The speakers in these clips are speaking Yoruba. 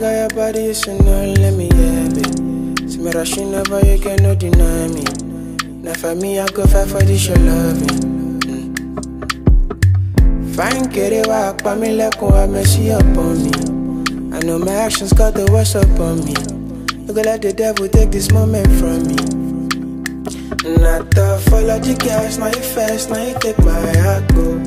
got your body, you should know, let me have it. See me rushing over, you cannot deny me. Now for me, I go fight for this your loving. Fine, get it, walk by me, like have mercy upon me. I know my actions got the worst upon me. You go let the devil take this moment from me. Not the follow the girls, now you fast, now you take my heart go.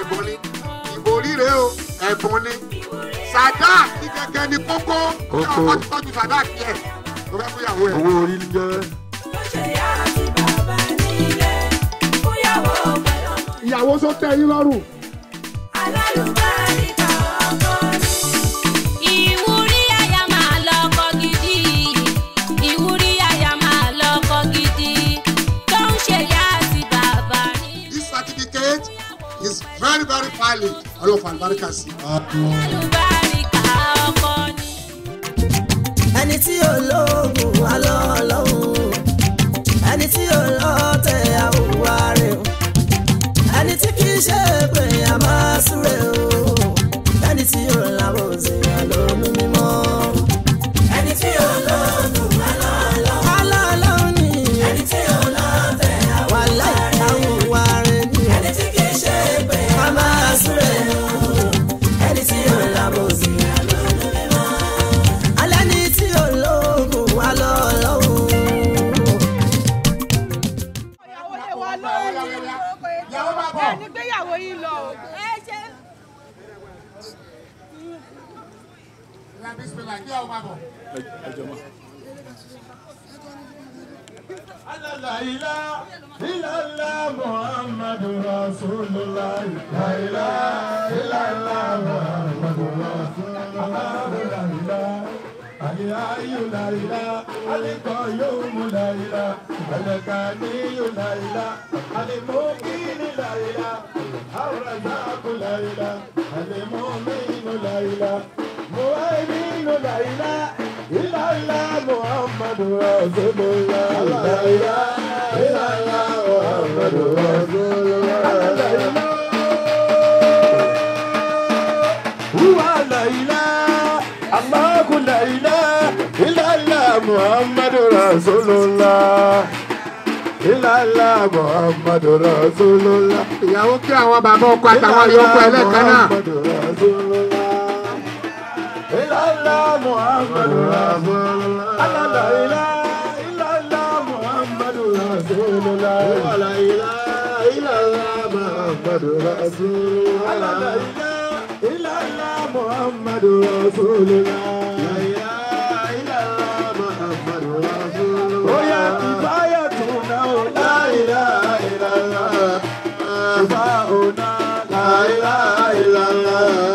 Ẹ̀bùn ni ìbò ríre o, ẹ̀bùn ni sàdáàkì gẹ́gẹ́ ni kókó kókó tọ́jú sàdáàkì ẹ̀ tó fẹ́ fúyàwó ẹ̀. Owó orí ń jẹ́. Ìyàwó sọ tẹ́ yín lọ́rùn. Ìwúrí àyà máa lọ́kọ gidi, ìwúrí àyà máa lọ́kọ gidi, tó ń ṣe ìyá àti bàbá ní. This certificate is very, very valid. Ọlọ́run fàlùbáríkà sí. Ẹni tí ó lóògùn alọ́ ọlọ́run, ẹni tí ó lọ́tẹ̀ àwùwá rẹ̀ o, ẹni tí kì í ṣe pé a máa súre o, ẹni tí ó làwọn òsè àlọ́nù mímọ́. Ẹni tí ó lóògùn alọ́ ọlọ́run ni, ẹni tí ó lọ́tẹ̀ àwùwá rẹ̀ ni, ẹni tí kì í ṣe pé a máa súre o, ẹni tí ó làwọn òsè àlọ́nù mímọ́. Alẹ́ ni tí ó lóògùn alọ́ ọlọ́run. Ẹni gbéyàwó yìí lọ. La ilaha illallah Muhammadu Rasulullah. La ilaha illallah Muhammadu Rasulullah. La ilaha Aliyu la ilaha, Alikoyumu la ilaha, Alakaniyu la ilaha, Alimukini la ilaha, Arrazaku la ilaha, Alimuminu la ilaha, Muhaiminu la ilaha illallah Muhammadu Rasulullah. La ilaha illallah Muhammadu Rasulullah. La ilaha huwa la ilaha, Allahu la ilaha illallah Muhammadu Rasulullah. Illallah Muhammadu Rasulullah. Ìyàwó kí àwọn bàbá ọkọ àtàwọn yòókù ẹlẹ́kan náà. Illallah Muhammadu Rasulullah. La ilaha illallah Muhammadu Rasulullah. La ilaha illallah Muhammadu Rasulullah. La ilaha illallah Muhammadu Rasulullah. La ilaha illallah Muhammadu Rasulullah. Oya kifayatuna la ilaha illallah. Kifauna la ilaha illallah.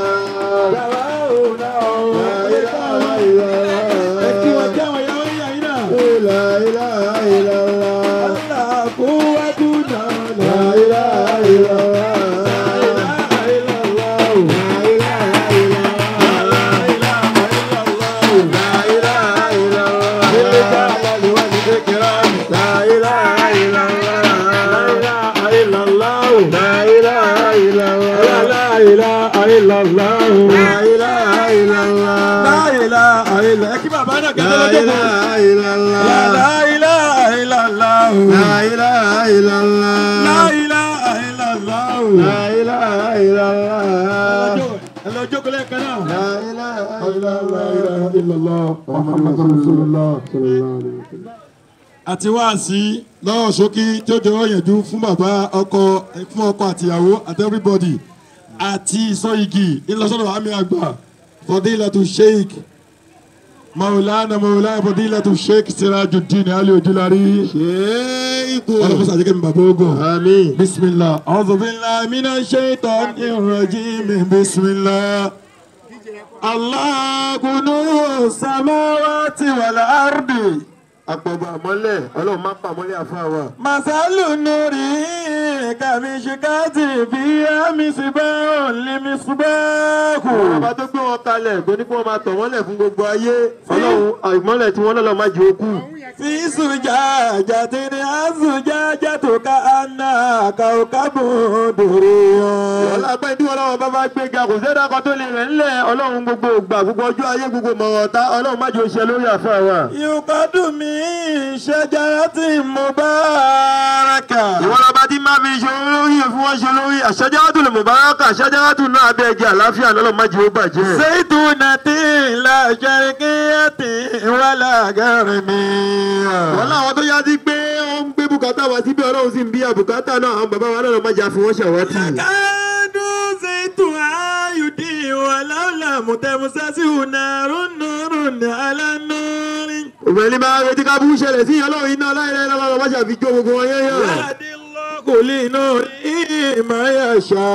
Àti wáàsí lọ́wọ́ ṣókí tí ó jẹ́ òyìnbó fún bàbá ọkọ, fún ọkọ àtìyàwó àti everybody, àti ìsọ igi ńlọsọ́dọ̀ àmì àgbà Fadilatu Sheikh Maulana Maulana Fadilatu Sheikh Sirajuddin Ali Ojulari. Sheikh. Ọlọ́run sàjẹ́kẹ́ mi bàbá ogun. Àmín. Bismillah. A'udhu billahi minash shaitanir rajim. Bismillah. Allahu nuru samawati wal ardi. Àpọ̀bọ̀ àmọ́lẹ̀ Ọlọ́run má pa àmọ́lẹ̀ àfa wa. Masalu nuri kamishikati fiha misbahun limisbahu. Bàbá tó gbé wọn kalẹ̀ tó ní kí wọ́n máa tọ̀ wọ́n lẹ̀ fún gbogbo ayé. Ọlọ́run àìmọ́lẹ̀ tí wọ́n lọ́lọ́ má jẹ́ okú. Fi sujajatin azujajatu ka'annaha kawkabun durriyun. Ọlọ́pẹ́ tí wọ́n lọ́wọ́ bá bá gbé ga kò sẹ́dá kan tó lè rẹ̀ ńlẹ̀. Ọlọ́run gbogbo ògbà gbogbo ọjọ́ ayé gbogbo mọ̀rọ̀ ta Ọlọ́run má jẹ́ ó ṣe lórí àfa wa. Yuqadu min shajaratin mubarakah. Ìwọ́n lọ́ba tí má fi ṣe olórí fún wọn ṣe olórí àṣajáratul mubaraka àṣajáratù náà abẹ́ ẹ̀jẹ̀ àláfíà lọ́lọ́ má jẹ́ ó bàjẹ́. Zaytunatin la sharqiyyatin wala gharbiyya. Wọ́n láwọn tó yá sí pé ó ń gbé bùkátà wá síbí Ọlọ́run sì ń bí àbùkátà náà àwọn bàbá wa náà má jẹ́ àfi wọ́n ṣàwátì. Yakadu zaytuha yudhi'u walau lam tamsashu narun nurun ala nurin. Òbẹ̀ni máa retí ká bú ṣẹlẹ̀ sí Ọlọ́run iná láìláì lọ́wọ́ má ṣàfi jó gbogbo wọn yẹ́yẹ́. Yahdillahu linurihi man yasha.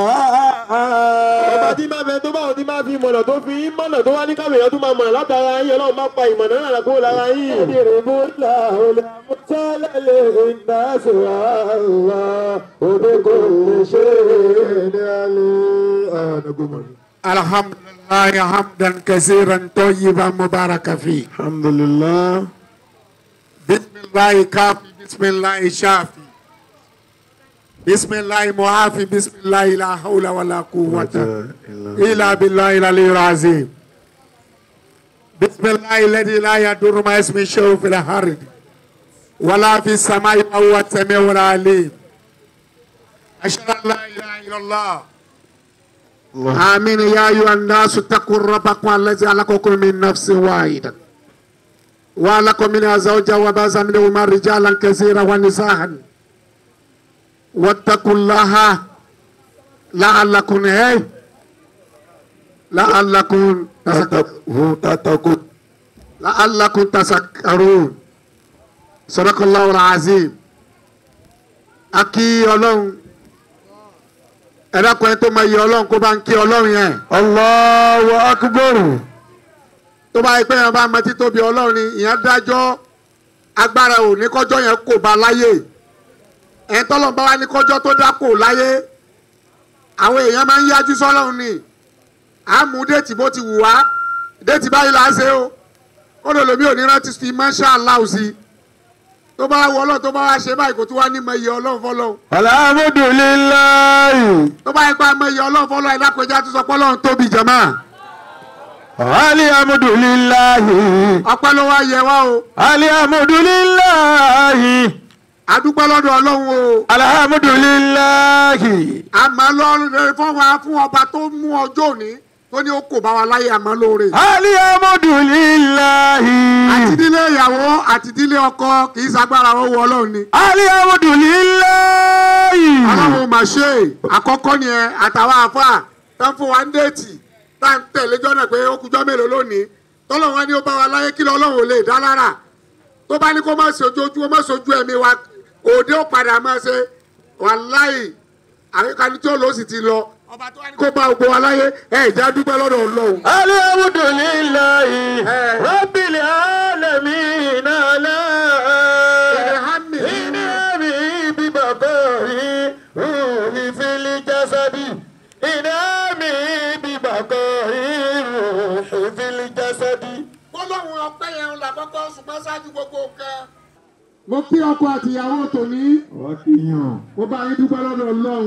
Ọba tí máa fẹ́ tó báwọn tí máa fi mọ̀nà tó fi mọ̀nà tó wá ní káwé yẹn tó máa mọ̀nà látara yín Ọlọ́run má pa ìmọ̀nà náà kúrò lára yín. Yadribullahu al-amthala lin-nasi wallahu bikulli shay'in alim. Alhamdulillahi hamdan kathiran tayyiban mubarakan fi. Alhamdulillah. Bismillahi kafi, bismillahi shafi. Bismillahi muafi, bismillahi la hawla wala quwwata illa billahi al-aliyyil azim. Bismillahi alladhi la yadurru ma'a ismihi shay'un fil ardi wala fis samai wa huwa as-sami'ul alim. Ashhadu an la ilaha illallah. Amin ya ayyuhan nasu ittaqu rabbakum alladhi khalaqakum min nafsin wahidah wa khalaqa minha zawjaha wa batha minhuma rijalan kathiran wa nisaan. واتقوا الله لعلكم لعلكم لعلكم تذكرون. صدق الله العظيم. Akí Ọlọ́run ẹ̀dá kan tó máa yẹ Ọlọ́run kó bá ń kí Ọlọ́run yẹn. Allahu akbar. Tó bá yẹ pé yẹn bá mọ títóbi Ọlọ́run ni ìyẹn dájọ́ agbára ò ní kọjọ́ yẹn kò bá láyé. Ẹ̀ tọ́lọ̀ bá wá ní kọjọ́ tó dákò láyé àwọn èèyàn máa ń yájú sọ́lọ́run ni à ń mú déètì bó ti wù wá déètì báyìí là ń ṣe o kódò lómi ò ní rántí fi masha Allah sí tó bá wọ Ọlọ́run tó bá wá ṣe báyìí kò tún wá ní mọ iye Ọlọ́run fọlọ́run. Alhamdulillahi. Tó bá yẹ pé a mọ iye Ọlọ́run fọlọ́run ẹ̀dá kọjá tó sọ pé Ọlọ́run tóbi jàmá. Alhamdulillahi. Ọpẹ́ ló wá yẹ wá o. Alhamdulillahi. Adúpẹ́ lọ́dọ̀ Ọlọ́run o. Alhamdulillahi. Àmọ́ lọ́rùn fún wa fún ọba tó mú ọjọ́ òní tó ní ó kò bá wa láyé àmọ́ lóore. Alhamdulillahi. Àti dílé ìyàwó àti dílé ọkọ kì í ṣagbára owó Ọlọ́run ni. Alhamdulillahi. Ọlọ́run mà ṣe àkọ́kọ́ ni ẹ àtàwọn àfáà tó ń fún wa ní déètì tá à ń tẹ̀lé jọ́nà pé ó kújọ́ mélòó lónìí tọ́lọ́run wa ní ó bá wa láyé kí lọ́lọ́run ò lè dá lára tó bá ní kó má ṣojú ojú má ṣojú ẹ̀mí wa òde ó padà máa ṣe wàláì àríkàní tí ó lọ sì ti lọ ọba tó wá ní kó bá gbogbo wa láyé ẹ ìjà dúpẹ́ lọ́dọ̀ Ọlọ́run. Alhamdulillahi rabbil alamin ala ìnáàmì bí bàbá rí ruhi fil jasadi ìnáàmì bí bàbá rí ruhi fil jasadi. Gbólóhùn ọpẹ́ yẹn ń là kọ́kọ́ ṣùgbọ́n ṣáájú gbogbo nǹkan. Mo kí ọkọ àti ìyàwó tòní. Mo bá yín dúpẹ́ lọ́dọ̀ Ọlọ́run.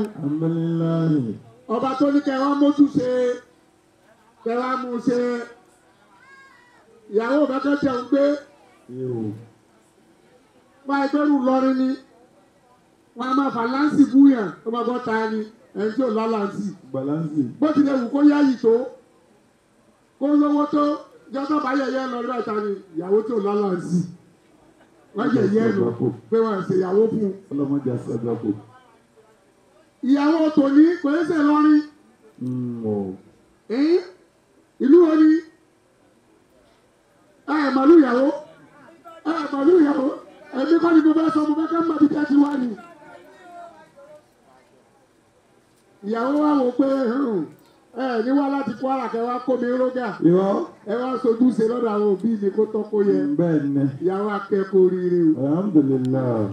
Ọba tó ní kẹ́ wá mójú ṣe kẹ́ wá mú ṣe. Ìyàwó bẹ́tẹ̀ tẹ̀ ń gbé. Wá ẹgbẹ́rún lọrin ni. Wọ́n á máa fà láǹsì búyàn tó bá gbọ́ ta ni ẹni tí ò lálàǹsì. Bó tilẹ̀ wù kó yáyì tó kó lówó tó jọ́tọ̀ bá yẹ̀yẹ́ lọ lọ́ọ̀ ta ni ìyàwó tí ò lálàǹsì. Wọ́n yẹ̀yẹ́ lọ pé wọ́n ṣe ìyàwó fún un. Ìyàwó tòní kò é ṣe lọ́rin. Ìlú wo ni? Ẹ màlúù ìyàwó ẹ màlúù ìyàwó èmi kọ́ ni mo fẹ́ sọ mo fẹ́ ká mọ̀ bí tẹ́tí wá ni. Ìyàwó wa wò pé ẹ ní wá láti Kwara kẹ wá kó mi rógà ẹ wá sojú ṣe lọ́dọ̀ àwọn òbí mi kó tọ́ kó yẹ. Ìyàwó akẹ́kọ̀ọ́ oríire o. Alhamdulillah.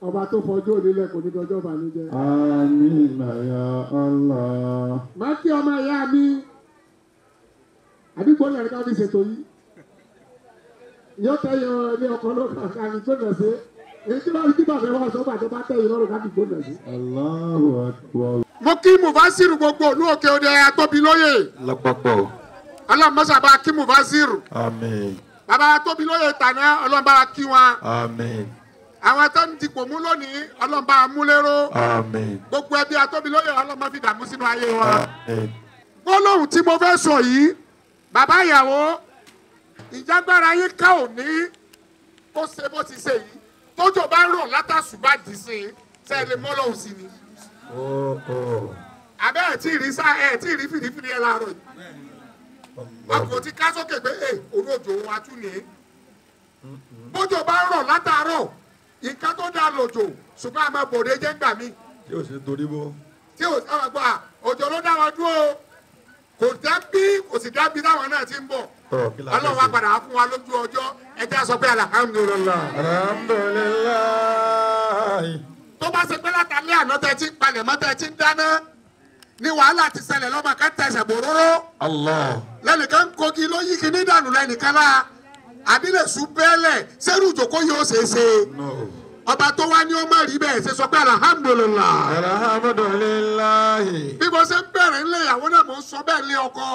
Ọba tó fọjú òní lẹ̀ kò ní dọjọ́ ìbànújẹ́. Àmín ya Allah. Má kí ọmọ ìyá mi àdúgbò yẹn ká fi ṣètò yìí. Yóò tẹ̀yìn ilé ọkọ ló kà ká fi gbóná sí. Èyí tí wọ́n ti bàbá wa sọ bàtọ́ bá tẹ̀yìn lọ́rùn ká fi gbóná sí. Allahu akbar. Mo kí Mufasiru gbogbo òlú òkè òde Atóbilóyè. Lápapọ̀. Ọlọ́mọṣàbá kí Mufasiru. Àmín. Bàbá Atóbilóyè tàná ọlọ́mọba kí wọn. Àmín. Àwọn tó ń dipò mú lónìí ọlọ́mọba múlẹ́rọ́. Àmín. Gbogbo ẹbí Atóbilóyè ọlọ́mọ fi dààmú sínú ayé wọn. Àmín. Gbólóhùn tí mo fẹ́ sọ yìí, bàbá ìyàwó, ìjágbára yín ká ò ní kó ṣe bó ti ṣe yìí. Tójò bá ń rọ̀ látàṣùbà dì sí i, ṣe lè mọ́ lọ́hùn sí ni. Àbẹ́ ẹ̀ tí ì rí sá ẹ̀ tí ì rí fìrífìrí ẹ̀ láàárọ̀ yìí. Àpò ti ká sókè pé ẹ̀ òru òjò wa tún ní. Bójò bá ń rọ̀ látàárọ̀, nǹkan tó dáa lòjò, ṣùgbọ́n a máa bòde jẹ́ ńgbà mí. Tí o ṣe torí bọ́. Tí o sábà gbọ́ à, òjò ló dá wa dúró. Kò dábí, kò sì dábí táwọn náà ti ń bọ̀. Ọlọ́run wa padà fún wa lójú ọjọ́, ẹ jẹ́ sọ pé alhamdulillah. Alhamdulillah. Tó bá ṣe pé látàlẹ́ àná tẹ́ ti ń palẹ̀ mọ́ tẹ́ ti ń dáná ní wàhálà ti ṣẹlẹ̀ lọ́mọ ká tẹsẹ̀ bòróró. Allah. Lẹ́nìkan kogi ló yí kíní dànù lẹ́nìkan lá. Àbí lè sùn bẹ́ẹ̀lẹ̀ sẹ́rù ìjòkó yóò ṣe é ṣe. Ọba tó wá ní ó má rí bẹ́ẹ̀ ṣe sọ pé alhamdulillah. Alhamdulillah. Bí mo ṣe ń bẹ̀rẹ̀ ńlẹ̀ ìyàwó náà mo ń sọ bẹ́ẹ̀ lé ọkọ.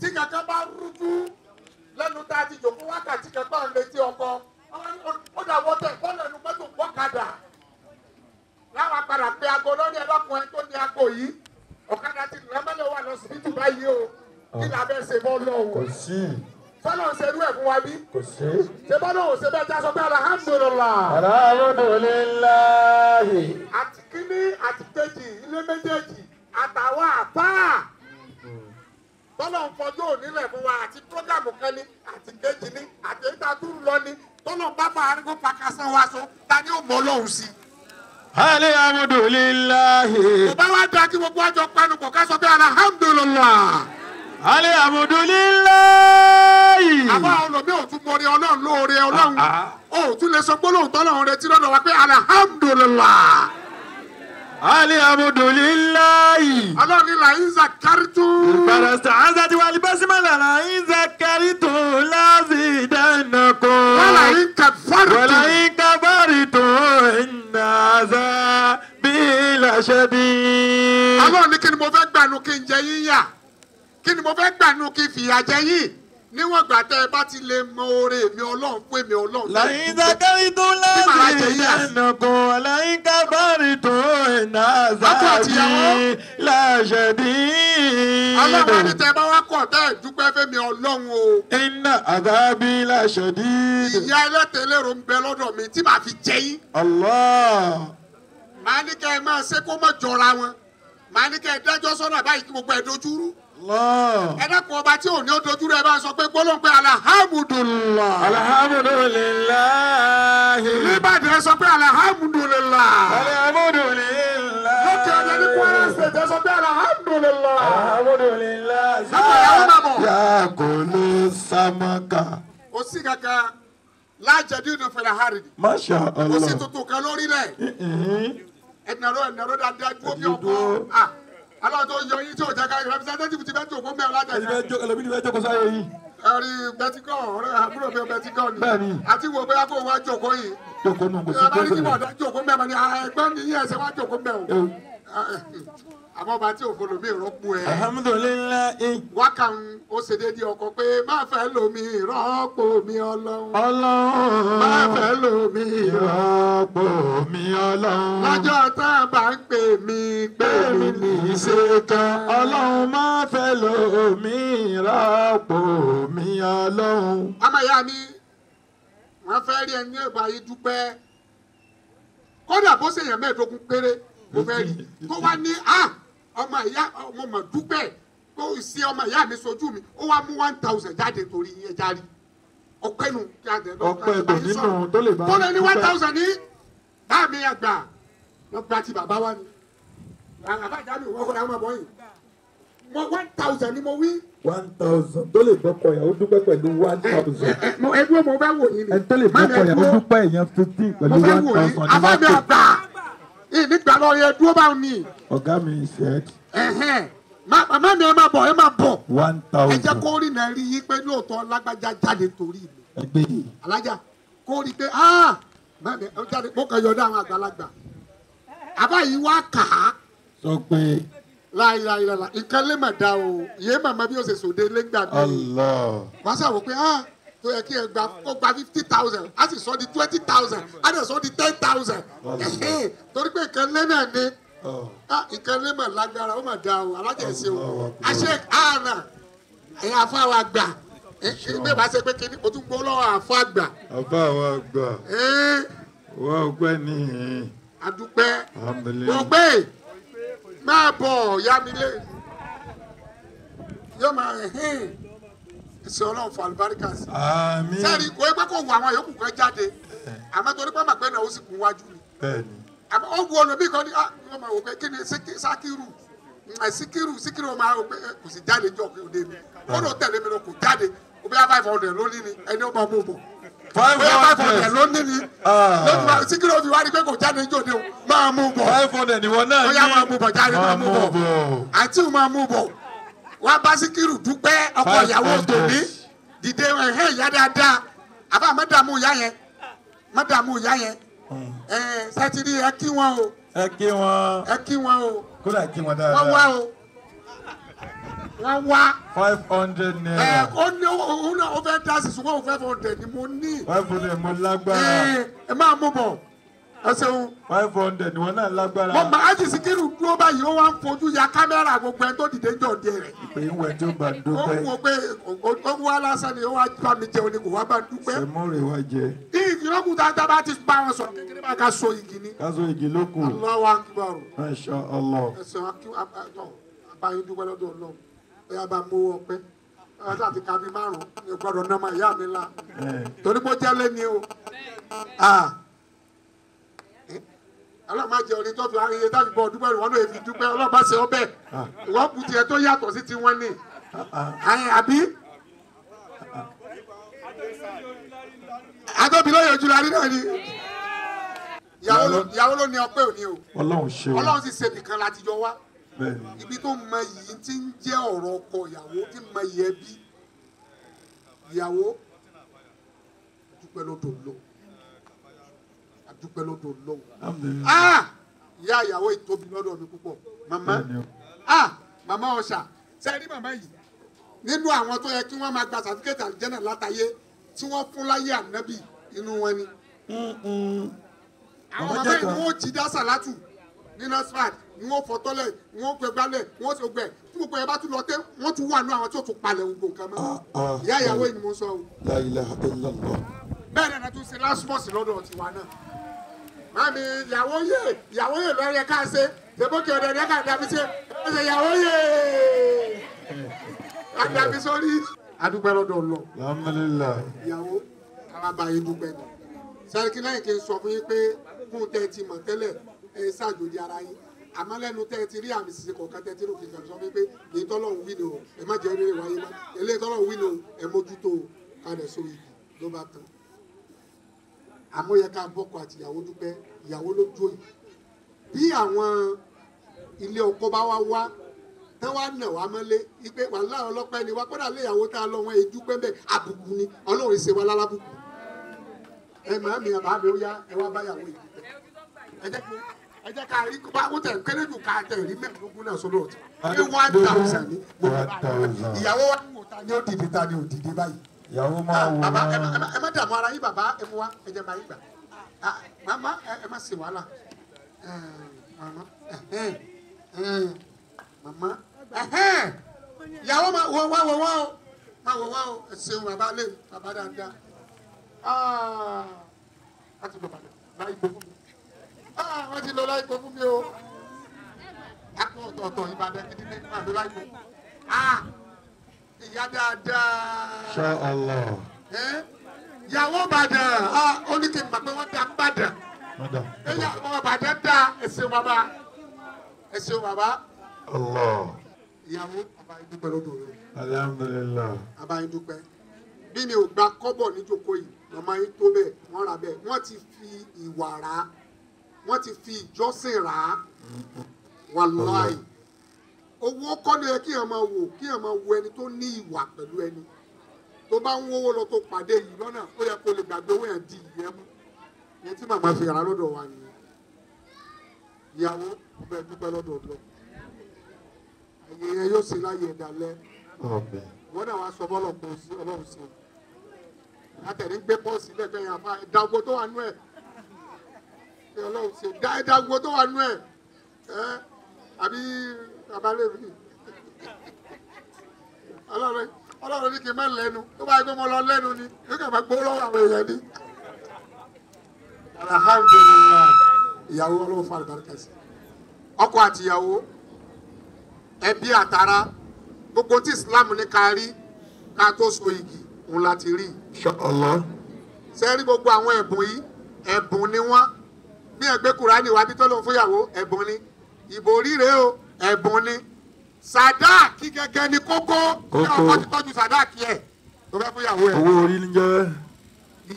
Tí kankan bá rújú lẹ́nu tá a ti jòkó wákàtí kankan ń retí ọkọ. Ó dà wọ́tẹ̀ kọ́lẹ̀ nu mọ́tò gbọ́kadà. Láwọn padà pé aago lórí ẹlọ́kùnrin tó ní aago yìí. Ọ̀kadà ti lọ́mọ́lẹ̀ wà lọ síbítù báyìí o. Kí la bẹ́ẹ̀ ṣe bọ́ lọ́wọ́? Kò sí. Sọ́nà ń ṣerú ẹ̀ fún wa bí? Kò sí. Ṣé bọ́lá ò ṣe bẹ́ẹ̀ já sọ pé alhamdulillah. Alhamdulillah. Àti kíní àti kejì ilé méjèèjì àtàwọn àfáà. Bọ́lá ń fọjú ònílẹ̀ fún wa àti prógámù kan ní àti kejì ní àti èyí tá a tún lọ ní. Tọ́lọ̀ bá bá arígbó pakasán wa sọ, ta ni ó mọ Ọlọ́run sí? Alhamdulillah. Kò bá wá da kí gbogbo àjọ panupọ̀ ká sọ pé alhamdulillah. Alhamdulillah. Àbá olùmí ò tún mọ̀rí Ọlọ́run lóore Ọlọ́run. Ó tún lè sọ gbólóhùn tọ́lọ́run retí lọ́dọ̀ wa pé alhamdulillah. Alhamdulillah. Ọlọ́run ní làyín zakaritu. Ìbàràsà àzàtì wà libásímọ̀lá làyín zakaritu láàzìdánakùn. Wàlàyín kàfàrìtù. Wàlàyín kàfàrìtù ìnàzà bílàṣẹ́bí. Ọlọ́run ní kí ni mo fẹ́ gbà nù kí n jẹ yín yà? Kí ni mo fẹ́ gbà nù kí n fìyà jẹ yín? Níwọ̀n ìgbà tẹ́ ẹ bá ti lè mọ oore mi Ọlọ́run fún èmi Ọlọ́run. Làyín zakaritu láàzìdánakùn. Wàlàyín kàfàrìtù ìnàzà bílàṣẹ́bí. Ọlọ́run ní tẹ́ bá wá kọ̀ tẹ́ ẹ dúpẹ́ fẹ́mi Ọlọ́run o. Iná àdábí láṣẹ̀dí. Ìyá ẹlẹ́tẹ̀lérò ń bẹ lọ́dọ̀ mi tí màá fi jẹ yín. Allah. Màá ní kẹ́ ẹ máa ṣe kó má jọra wọn. Màá ní kẹ́ ẹ dájọ́ sọ́nà báyìí kí gbogbo ẹ dojúrú. Allah. Ẹ dákun ọba tí ò ní ó dojúrú ẹ bá sọ pé gbólóhùn pé alhamdulillah. Alhamdulillah. Níbàdàn ẹ sọ pé alhamdulillah. Alhamdulillah. Lókè ọ̀dẹ ní Kwara State ẹ sọ pé alhamdulillah. Alhamdulillah. Sábà ìyàwó máa bọ̀. Yàgòló samaka. Kò sí kankan lájẹ̀dí ìdùn fẹ̀rẹ̀ hàrì. Masha Allah. Kò sí tuntun kan lórílẹ̀. Ẹ̀dìnàró ẹ̀dìnàró dáadáa dúró bí ọkọ. Aláwọ̀ tó yọ yín tí ò jẹ́ ká representative ti fẹ́ jòkó mẹ́rin látẹ̀ká. Ẹlòmí ti fẹ́ jókòó sáyé yìí. Ẹ̀rí bẹ́tígọ̀ ọ̀rẹ́ àbúrò mi bẹ́tígọ̀ ni. Bẹ́ẹ̀ni. Àti wo bóyá kó wá jókòó yìí. Jókòó nù kò sí Ẹ bá ní kí jókòó. bọ̀dá jókòó mẹ́rin ni ẹgbẹ́ mi yín ẹsẹ̀ wá jókòó mẹ́rin. Àmọ́ ọba tí òfin lomi rọ́pò ẹ̀. Alhamdulillahi. Wákàn ó ṣe déédéé ọkọ pé má fẹ́ lomi rọ́pò mi Ọlọ́run. Ọlọ́run. Má fẹ́ lomi rọ́pò mi Ọlọ́run. Lọ́jọ́ tá a bá ń pè mí pè mí ní í ṣe kan. Ọlọ́run má fẹ́ lomi rọ́pò mi Ọlọ́run. Ọmọ ìyá mi, wọ́n fẹ́ rí ẹni ẹ̀bà yìí dúpẹ́. Kódà bó ṣe yàn mẹ́ẹ̀ẹ́dógún péré mo fẹ́ rí tó wá ní ọmọ ìyá ọmọ mọ̀ dúpẹ́ kó sí ọmọ ìyá mi sojú mi ó wá mú 1000 jáde torí yẹn járe. Ọpẹ́ nu kí a dẹ̀ Ọpẹ́ tò nínú tó lè bá tó lé ní 1,000 ní bá mi àgbà lọ gba ti bàbá wa ni. Bàbá ìjà mi wọ́n kọ́ ra ọmọ bọ́ yìí. Mo 1,000 ni mo wí. 1,000 tó lè bọ́kọ ìyàwó dúpẹ́ pẹ̀lú 1,000. Mo ẹdúró mo fẹ́ wò yín ni. Ẹni tó lè bọ́kọ ìyàwó dúpẹ́ èèyàn 15 pẹ̀lú Mo fẹ́ wò 1,000 yín. ní Àbá mi mọ́tò. àgbà ìnígbà lọ yẹ dúró báwọn ni. Ọ̀gá mi said Màmá mi ẹ máa bọ̀ ẹ máa bọ̀. 1,000. Ẹ jẹ́ kó rí náà rí yín pé lóòótọ́ lágbájá jáde torí mi. Ẹgbẹ́ yìí. Alájà kó rí pé màmí ẹ jáde mo kàn yọ̀dọ̀ àwọn àgbàlagbà. Àbá yìí wá kà á. Sọ pé. Láìláìláìlá nǹkan lè mà dá o yéé màmá bí o ṣe sòde lẹ́gbàá mi. Allah. Wọ́n ṣàwò pé tó yẹ kí ẹ gba kó gba 50,000 á sì sọ di 20,000 á dẹ̀ sọ di 10,000. Torí pé nǹkan lé náà ni nǹkan lé mà lágbára ó mà dá o alájà ẹ̀ ṣe o. Àṣẹ àná ẹ̀yin afáwa gbà bẹ́ẹ̀ bá ṣe pé kí ni o tún gbọ́ lọ́wọ́ àfọ àgbà. Àfáwa gbà wọ́n ò pẹ́ níhìn. Àdúpẹ́. Alhamdulillah. Mo gbé máa bọ̀ ya mi lé yóò máa hìn ẹsẹ̀ ọlọ́run fún àlùbáríkà sí. Àmín. Sẹ́ẹ̀rì kò é pé kò wù àwọn yòókù kan jáde àmọ́ torí pé màpẹ́ náà ó sì kún wájú ni. Bẹ́ẹ̀ni. Àmọ́ ó wu olùbí kan ní wọ́n máa wò pé kí ni Sákírù Síkírù Síkírù ó máa wò pé kò sì jáde jọ kí òde mi ó lọ tẹ̀lé mi lọ kò jáde ó bí 500 ló ní ni ẹni ó máa mú bọ̀. 500 ló ní ni Síkírù ó fi wá rí pé kò jáde jọ òde o máa mú bọ̀. 500 ni wọ́n náà ní. Ó yá máa mú bọ̀ jáde máa mú bọ̀ àti máa mú bọ̀ wá bá Síkírù dúpẹ́ ọkọ ìyàwó tòní dìde ẹ̀hẹ́ ìyá dáadáa àbá má dààmú ìyá yẹn má dààmú ìyá yẹn ẹ̀ sátidé ẹ kí wọn o. Ẹ kí wọn. Ẹ kí wọn o. Kódà kí wọn dáadáa. Wọ́n wá o. Wọ́n wá. 500 naira. Ẹ ó ní òun náà ó fẹ́ dá sí ṣùgbọ́n òun 500 ni mo ní. 500 mo lágbára. Ẹ máa mú bọ̀ ẹ ṣeun. 500 ni wọn náà lágbára. Mo máa jì Síkírù dúró báyìí ó wá ń fojú ya kámẹ́rà gbogbo ẹni tó dìde jọ di rẹ̀. Ìpè ń wẹ̀ tó bá ń dúpẹ́. Ó wò pé ó wá lásán ni ó wá bá mi jẹun ni kò wá bá ń dúpẹ́. Sẹ̀mọ́rè wá jẹ. Ìrọ́kùn tá a bá ti bá wọn sọ̀rọ̀ kékeré bá ká so igi ni. Ká so igi ló kù. Allahu Akbar. Masha Allah. Ẹsẹ̀ àbáyé dúpẹ́ lọ́dọ̀ Ọlọ́run. Ó yá bá mú ọpẹ́. Ọjọ́ àti kábí márùn-ún ní gbọ́dọ̀ náà máa yá mi la. Torí pé ó jẹ́ lé ni o. Ọlọ́run máa jẹ orin tó fi iye táfi bọ̀ dúpẹ́ ìwọ́n náà fi dúpẹ́ Ọlọ́run bá ṣe ọ bẹ́ẹ̀. Ìwọ́n bu tiẹ̀ tó yàtọ̀ sí tiwọn ni. Àbí? Àtọ́bi lóye ojú la rí náà ni. Ìyàwó ló ní ọpẹ́ òní o. Ọlọ́run ṣe o. Ọlọ́run sì ṣe nìkan láti jọ wá. Ibi tó mọ yìí ti ń jẹ́ ọ̀rọ̀ ọkọ ìyàwó tí mọ yìí ẹbí. Ìyàwó dúpẹ́ lọ́dọ̀ Ọlọ́run. Dúpẹ́ lọ́dọ̀ Ọlọ́run. Ìyá ìyàwó ìtóbi lọ́dọ̀ mi púpọ̀. Màmá màmá ọ̀ṣà sẹ́rí màmá yìí nínú àwọn tó yẹ kí wọ́n máa gba sàtífíkẹ́tì àlùjànnà látàyé tí wọ́n fún láyé ànábì inú wọn ni. Àwọn màmá yìí wọ́n jí dá sàlátù ní nasfat ni wọ́n fọ tọ́lẹ̀ ni wọ́n gbẹ gbálẹ̀ wọ́n ti gbẹ tí gbogbo ẹ bá tún lọ tẹ́ wọ́n tún wà nú àwọn tí ó tún palẹ̀ gbogbo nǹkan mọ́. Ìyá ìyàwó yìí ni mo sọ o. La ilaha illallah. Bẹ́ẹ̀ ni a tún ṣe lásìmọ̀sì lọ́dọ̀ tiwa náà. Mami ìyàwó yè lọ́rẹ́ ká ṣe ṣèbókè ọ̀dẹ̀ ní ká dàbí ṣe ṣe ìyàwó yè ká dàbí sórí. Adúpẹ́ lọ́dọ̀ Ọlọ́run. Alhamdulillah. Ìyàwó alábàáyé dúpẹ́ ni. Sẹ́ríkì lẹ́yìn kí n sọ fún yín pé kún tẹ́ ẹ ti mọ̀ tẹ́lẹ̀ ẹ ṣàjòjì ara yín. Àmọ́ lẹ́nu tẹ́ ẹ ti rí àmì ṣiṣẹ́ kọ̀ọ̀kan tẹ́ ẹ ti rò kí n kàn sọ fún yín pé èyí tọ́lọ́run wí ni o ẹ má jẹ́ rere wáyé mọ́ eléyìí tọ́lọ́run wí ni o ẹ mójútó o kalẹ̀ sórí igi ló bá tán. Àmọ́ yẹ ká bọ́kọ àti ìyàwó dúpẹ́ ìyàwó ló dúró yìí bí àwọn ilé ọkọ bá wá wá tán wá nà wá mọ́lé ipe wàhálà ọlọ́pẹ́ ni wá kódà lé ìyàwó tá a lọ wọn èjú pẹ́ bẹ́ẹ̀ àbùkù ni Ọlọ́run ṣe wá lálábùkù ẹ màá mi àbá mi ó yá ẹ wá bá ìyàwó yìí dúpẹ́ ẹ jẹ́ ká rí bá ó tẹ̀ kéré jù ká tẹ̀ rí mẹ́ẹ̀ẹ́dógún náà sọ́dọ̀ ọ̀tún ní 1,000 ní ìyàwó wa wò ta ni ó dìde ta ni ó dìde báyìí. Ìyàwó máa wò bàbá ẹ má dààmú ara yín bàbá ẹ mú wa ẹ jẹ́ máa yín gbà màmá ẹ má ṣe wàhálà màmá màmá ìyàwó máa wọ wá wọ wá o máa wọ wá o ẹ ṣeun bàbá lé bàbá dáadáa láti lọ bàbá láì gbó fún mi wọ́n ti lọ láì gbó fún mi o akọ ọ̀tọ̀ọ̀tọ̀ Ìbàdàn gidi ní ìbàdàn láì gbó ìyá dáadáa. Insha Allah. Ìyàwó Ìbàdàn ó ní kí n mọ̀ pé wọ́n dá Ìbàdàn. Ìyàwó Ìbàdàn dá ẹ ṣeun bàbá. Ẹ ṣeun bàbá. Allah. Ìyàwó bàbá yín dúpẹ́ lọ́dọ̀ rẹ̀. Alhamdulillah. Bàbá yín dúpẹ́. Bí mi ò gba kọ́bọ̀ níjókòó yìí, màmá yín tó bẹ́ẹ̀, wọ́n rà bẹ́ẹ̀. Wọ́n ti fi ìwà rà á. Wọ́n ti fi ìjọsìn rà á. Wàláì. Owó kọ́ ló yẹ kí èèyàn máa wò, kí èèyàn máa wo ẹni tó ní ìwà pẹ̀lú ẹni. Tó bá ń wówó lọ tó pàdé yìí lọ́nà, ó yẹ kó lè gbàgbé owó yẹn di ìyẹn mú. Ìyẹn tí màmá fi rà lọ́dọ̀ wa nìyẹn. Ìyàwó ọbẹ̀ dúpẹ́ lọ́dọ̀ ọ̀dọ̀. Àyè yẹn yóò ṣe láyé ẹ̀dá lẹ́. Wọ́n náà wá sọ bọ́lọ̀ kò sí ọlọ́run sí. Látẹ̀rí gbé pọ́ọ̀sì lẹ́gbẹ̀ẹ́ yẹn àfa ẹ̀dá ogbó tó wà nú ẹ̀. Ṣé ọlọ́run ṣe dá ẹ̀dá ogbó tó wà nú ẹ̀? Ẹ́ àbí abalẹ̀ mi. Ọlọ́run ní kí n má lẹ́nu. Tó bá yẹ pé mo lọ lẹ́nu ni, yóò kàn máa gbó lọ́wọ́ àwọn èèyàn ni. Alhamdulillah. Ìyàwó ọlọ́run fún àlùbáríkà sí. Ọkọ àti ìyàwó, ẹbí àtara, gbogbo tí Islam ní ká rí ká tó so igi, òun láti rí. Inshallah. Ṣé rí gbogbo àwọn ẹ̀bùn yìí, ẹ̀bùn ni wọ́n. Bí ẹgbẹ́ Kùránì wá bí tó lóun fúnyàwó, ẹ̀bùn ni. Ìbò ríre o, ẹ̀bùn ni. Sàdáàkì gẹ́gẹ́ ni kókó. Kí ọkọ ti tọ́jú sàdáàkì ẹ̀ tó fẹ́ fúnyàwó ẹ̀. Owó orí ń jẹ́.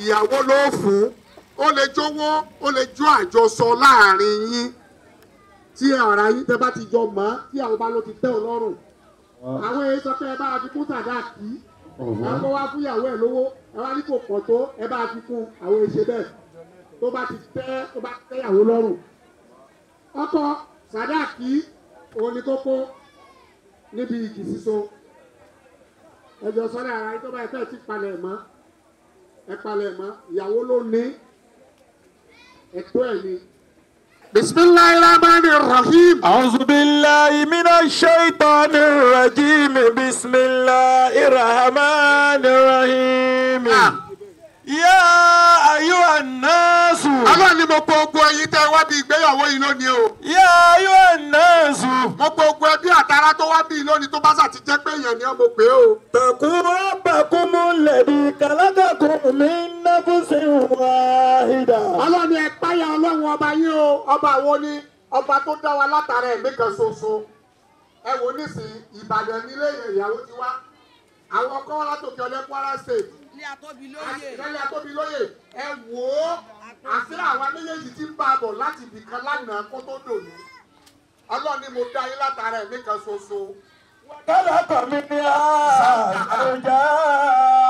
Ìyàwó ló fún. Ó lè jówó, ó lè jó àjọsọ láàrin yín. Tí ara yín tẹ́ bá ti jọ mọ́, tí àwọn bá ló ti tẹ́ ọ lọ́rùn. Àwọn èyí sọ pé ẹ bá fi kún sàdáàkì. Ẹ kó wá fúnyàwó ẹ̀ lówó, ẹ wá ní kò pọ̀ tó, ẹ bá fi kún àwọn èṣe bẹ́ẹ̀. Tó bá ti tẹ́, tó bá tẹ́yàwó lọ́rùn. Ọkọ sàdáàkì òun ni kókó níbi igi síso. Ẹjọ́ sọ́dọ̀ ara yín tó bá ẹ fẹ́ ti palẹ̀ mọ́. Ẹ palẹ̀ mọ́, ìyàwó ló ní ẹ̀tọ́ ẹ̀ ni. Bismillahir Rahmanir Rahim. A'udhu billahi minash shaitanir rajim. Bismillahir Rahmanir Rahim. Ya ayyuhan nasu. Ọlọ́run ni mo pe ogun ẹ̀yin tẹ́ wá bí ìgbéyàwó yìí lónìí o. Ya ayyuhan nasu. Mo pe ogun ẹbí àtàrà tó wá bí lónìí tó bá sà ti jẹ́ pé èèyàn ni mo pè é o. Taqu rabbakumul ladhi khalaqakum min nafsin wahida. Ọlọ́run ni ẹ páyà Ọlọ́run ọba yín o, ọba wo ni ọba tó dá wa látara ẹ̀mí kan ṣoṣo. Ẹ wò nísìnyí, Ìbàdàn nílé ìyàwó ti wá. Àwọn ọkọ wọn látòkè ọdẹ Kwara State. Ilé Atóbilóyè. Ẹ wò ó, àṣírí àwa méjèèjì ti ń bá a bọ̀ láti ibìkan lánàá kó tó dòní. Ọlọ́run ni mo dá yín látara ẹ̀mí kan ṣoṣo. Khalaqa minha zawjaha.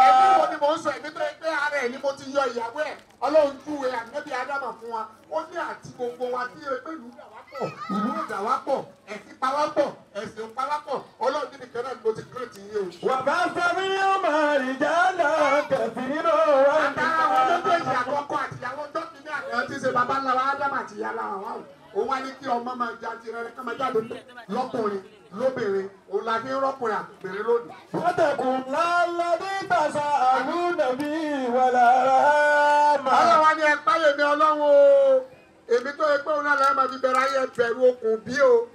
Ẹ̀mí wo ni mò ń sọ ẹ̀mí tó yẹ pé ara ẹ̀ ni mo ti yọ ìyàwó ẹ̀. Ọlọ́run júwe ànábì Ádámà fún wa. Ó ní àti gbogbo wa tí ẹ pé ìlú dà wá pọ̀, ìlú dà wá pọ̀, ẹ̀sìn pa wá pọ̀, ẹ̀sìn pa wá pọ̀. Ọlọ́run níbi kan náà ni mo ti kírètì yín o. Wa ba'atha minhuma rijalan kathiran wa Àtàrà àwọn méjèèjì àkọ́kọ́ àtìyàwó dọ́kítà àná tí ń ṣe baba ńlá wa Ádámà àti ìyá ńlá wa. Òun wá ní kí ọmọ máa ja tirẹ̀ ká máa jáde lọ́kùnrin lóbìnrin, òun la fi ń rọ́kùnrin àtòbìnrin lónìí. Wattaqullaha alladhi tasa'aluna bihi wal arham. Ọlọ́run wá ní ẹ páyè mi Ọlọ́run o. Èmi tó yẹ pé òun náà lẹ́yìn máa fi bẹ̀rẹ̀ ayé bẹ̀rù okùn bí o.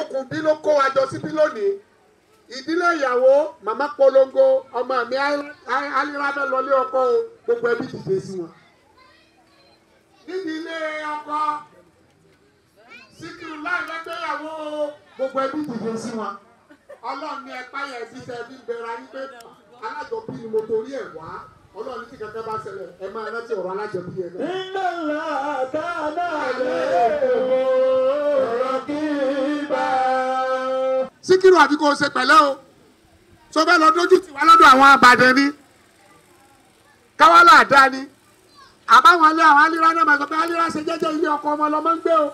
Okùn bí ló kó wa jọ síbí lónìí. Ìdílé ìyàwó màmá polongo ọmọ mi Alíra fẹ́ lọlé ọkọ o, gbogbo ẹbí dìde sí wọn. Níbi ilé ọkọ Síkírù láì lẹ́gbẹ̀yàwó gbogbo ẹbí dìde sí wọn. Ọlọ́run ní ẹ̀pá yẹn bí tẹ bí bẹ̀rẹ̀ ayé pé alájọbí ni mo torí ẹ̀ wá. Ọlọ́run ní tí kankan bá ṣẹlẹ̀ ẹ máa rántí ọ̀rọ̀ alájọbí yẹn náà. Inna Allaha kana alaykum raqiba. Síkírù àbí kò ṣe pẹ̀lẹ́ o. Tó fẹ́ lọ dójú tì wá lọ́dọ̀ àwọn Àbàdàn ni. Káwálà àdá ni. Àbáwọn ilé àwọn Alíra náà máa sọ pé Alíra ṣe jẹ́jẹ́ ilé ọkọ ọmọ lọmọ ń gbé o.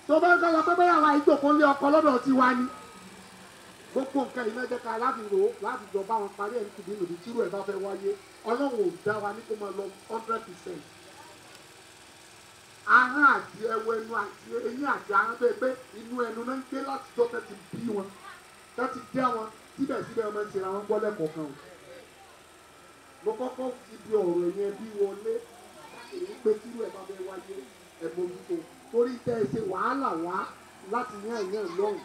Tó bá ń kọ́ lọ pé bóyá àwọn ìjókòó lé ọkọ lọ́dọ̀ ti wá ni. Gbogbo nǹkan yìí mẹ́jẹ ká láti rò ó láti jọ bá wọn parí ẹ̀ ní kìdí lòdì tírú ẹ̀ bá fẹ́ wáyé. Ọlọ́run ò dá wa ní kó máa lọ 100%. Ahọ́n àti ẹwọ ẹnu àti eyín àti ahọ́n tó yẹ pé inú ẹnu náà ń gbé láti jọ tẹ́ ti bí wọn tẹ́ ti dẹ́ wọn síbẹ̀síbẹ̀ ọmọ ti ra wọn gbọ́ lẹ́kọ̀ọ̀kan o. Mo kọ́kọ́ ti di ọ̀rọ̀ yẹn bí wọlé èyí pé tírú ẹ̀ bá fẹ́ wáyé ẹ̀ mójútó torí tẹ́ ẹ ṣe wàhálà wá láti yán ìyẹn lọ́hùn.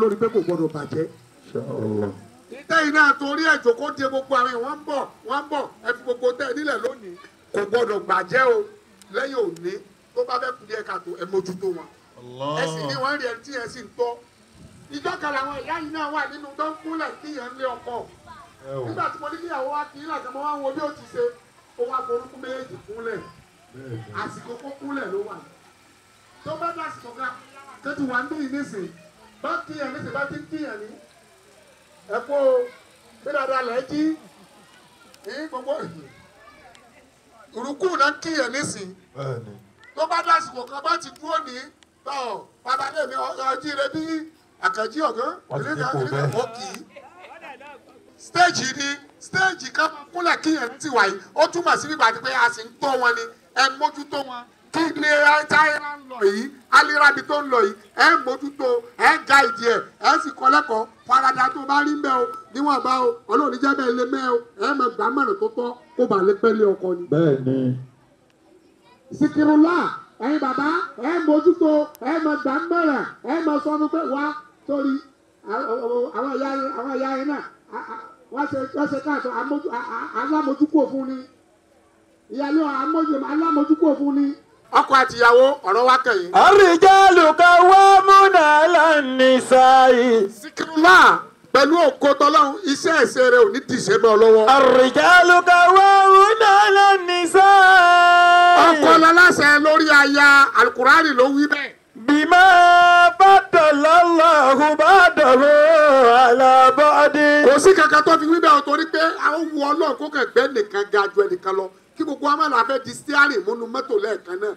Lórí pé kò gbọdọ̀ bàjẹ́. Ìtẹ́yìn náà torí ẹ̀ jókòó de gbogbo àwọn èèyàn wọ́n ń bọ̀ ẹ fi gbogbo tẹ́ nílẹ̀ lónìí kò gbọ́dọ̀ gbàjẹ́ o lẹ́yìn òní tó bá fẹ́ kú díẹ̀ káàtó ẹ mójútó wọn. Ẹ sì ní wọ́n rí ẹni tí ẹ sì ń tọ́. Ìjọ kan làwọn ìyá yìí náà wà nínú tó ń kúnlẹ̀ kí yẹn ń lé ọkọ. Nígbà tí mo ní kíyàwó wá kí ilé àgbàmọ́ wá ń wo bí ó ti ṣe ó wá forúkú méjèèjì kúnlẹ̀. Àsìkò kó kúnlẹ̀ ló wà. Tó bá dásìkò kan tó ti wà ń bí nísìn bá kíyàn nísìn bá ti ń kíyàn ní. Ẹ kó bí dáadáa lẹ́ jí ní gbogbo ìrùkù náà ń kíyàn nísìn. Tó bá dásìkò kan bá ti dúró ní tọ́ bàbá lèmi ọjí rẹ bí àkànjí ọ̀gán ìlú ó kì í. Stéèjì ni stéèjì kan kúnlẹ̀ kíyàn ti wà yìí ó túmọ̀ sí nígbà tí pé a sì ń tọ́ wọn ni ẹ mójútó wọn. Kí ni táyà ń lọ yìí alírabi tó ń lọ yìí ẹ mójútó ẹ gáìdì ẹ ẹ sì kọ́ lẹ́kọ̀ọ́ farada tó bá rí mbẹ́ o níwọ̀n bá o Ọlọ́run níjẹ́ bẹ́ẹ̀ lé mẹ́ o ẹ mọ̀ gbà mọ̀ràn tó tọ́ kó bà lé pẹ́lẹ́ ọkọ ni. Bẹ́ẹ̀ni. Síkírùlá ẹ̀yin bàbá ẹ mójútó ẹ mọ̀ gbà mọ̀ràn ẹ mọ̀ sọ fún pé wá sórí àwọn ìyá yẹn náà wọ́n ṣe káàtó alámojúkò fún ni ìyálé alámojúkò fún ni. Ọkọ àtìyàwó ọ̀rọ̀ wa kẹ̀yìn. Ar-rijalu qawwamuna 'ala an-nisa'i. Síkírùlá pẹ̀lú ògo tọ́lọ́run iṣẹ́ ẹ̀ṣẹ̀ rẹ̀ ò ní dìṣẹ́ mọ́ ọ lọ́wọ́. Ar-rijalu qawwamuna 'ala an-nisa'i. Ọkọ lọ́láṣẹ lórí aya Al-Qur'ani ló wí bẹ́ẹ̀. Bima faddala Allahu ba'dahum 'ala ba'din. Kò sí kankan tó fi wí bẹ́ẹ̀ o torí pé àwọn wu Ọlọ́run kó kẹ̀gbẹ́ nìkan ga ju ẹnìkan lọ kí gbogbo wa máa la fẹ́ di steering múnú mọ́tò lẹ́ẹ̀kan náà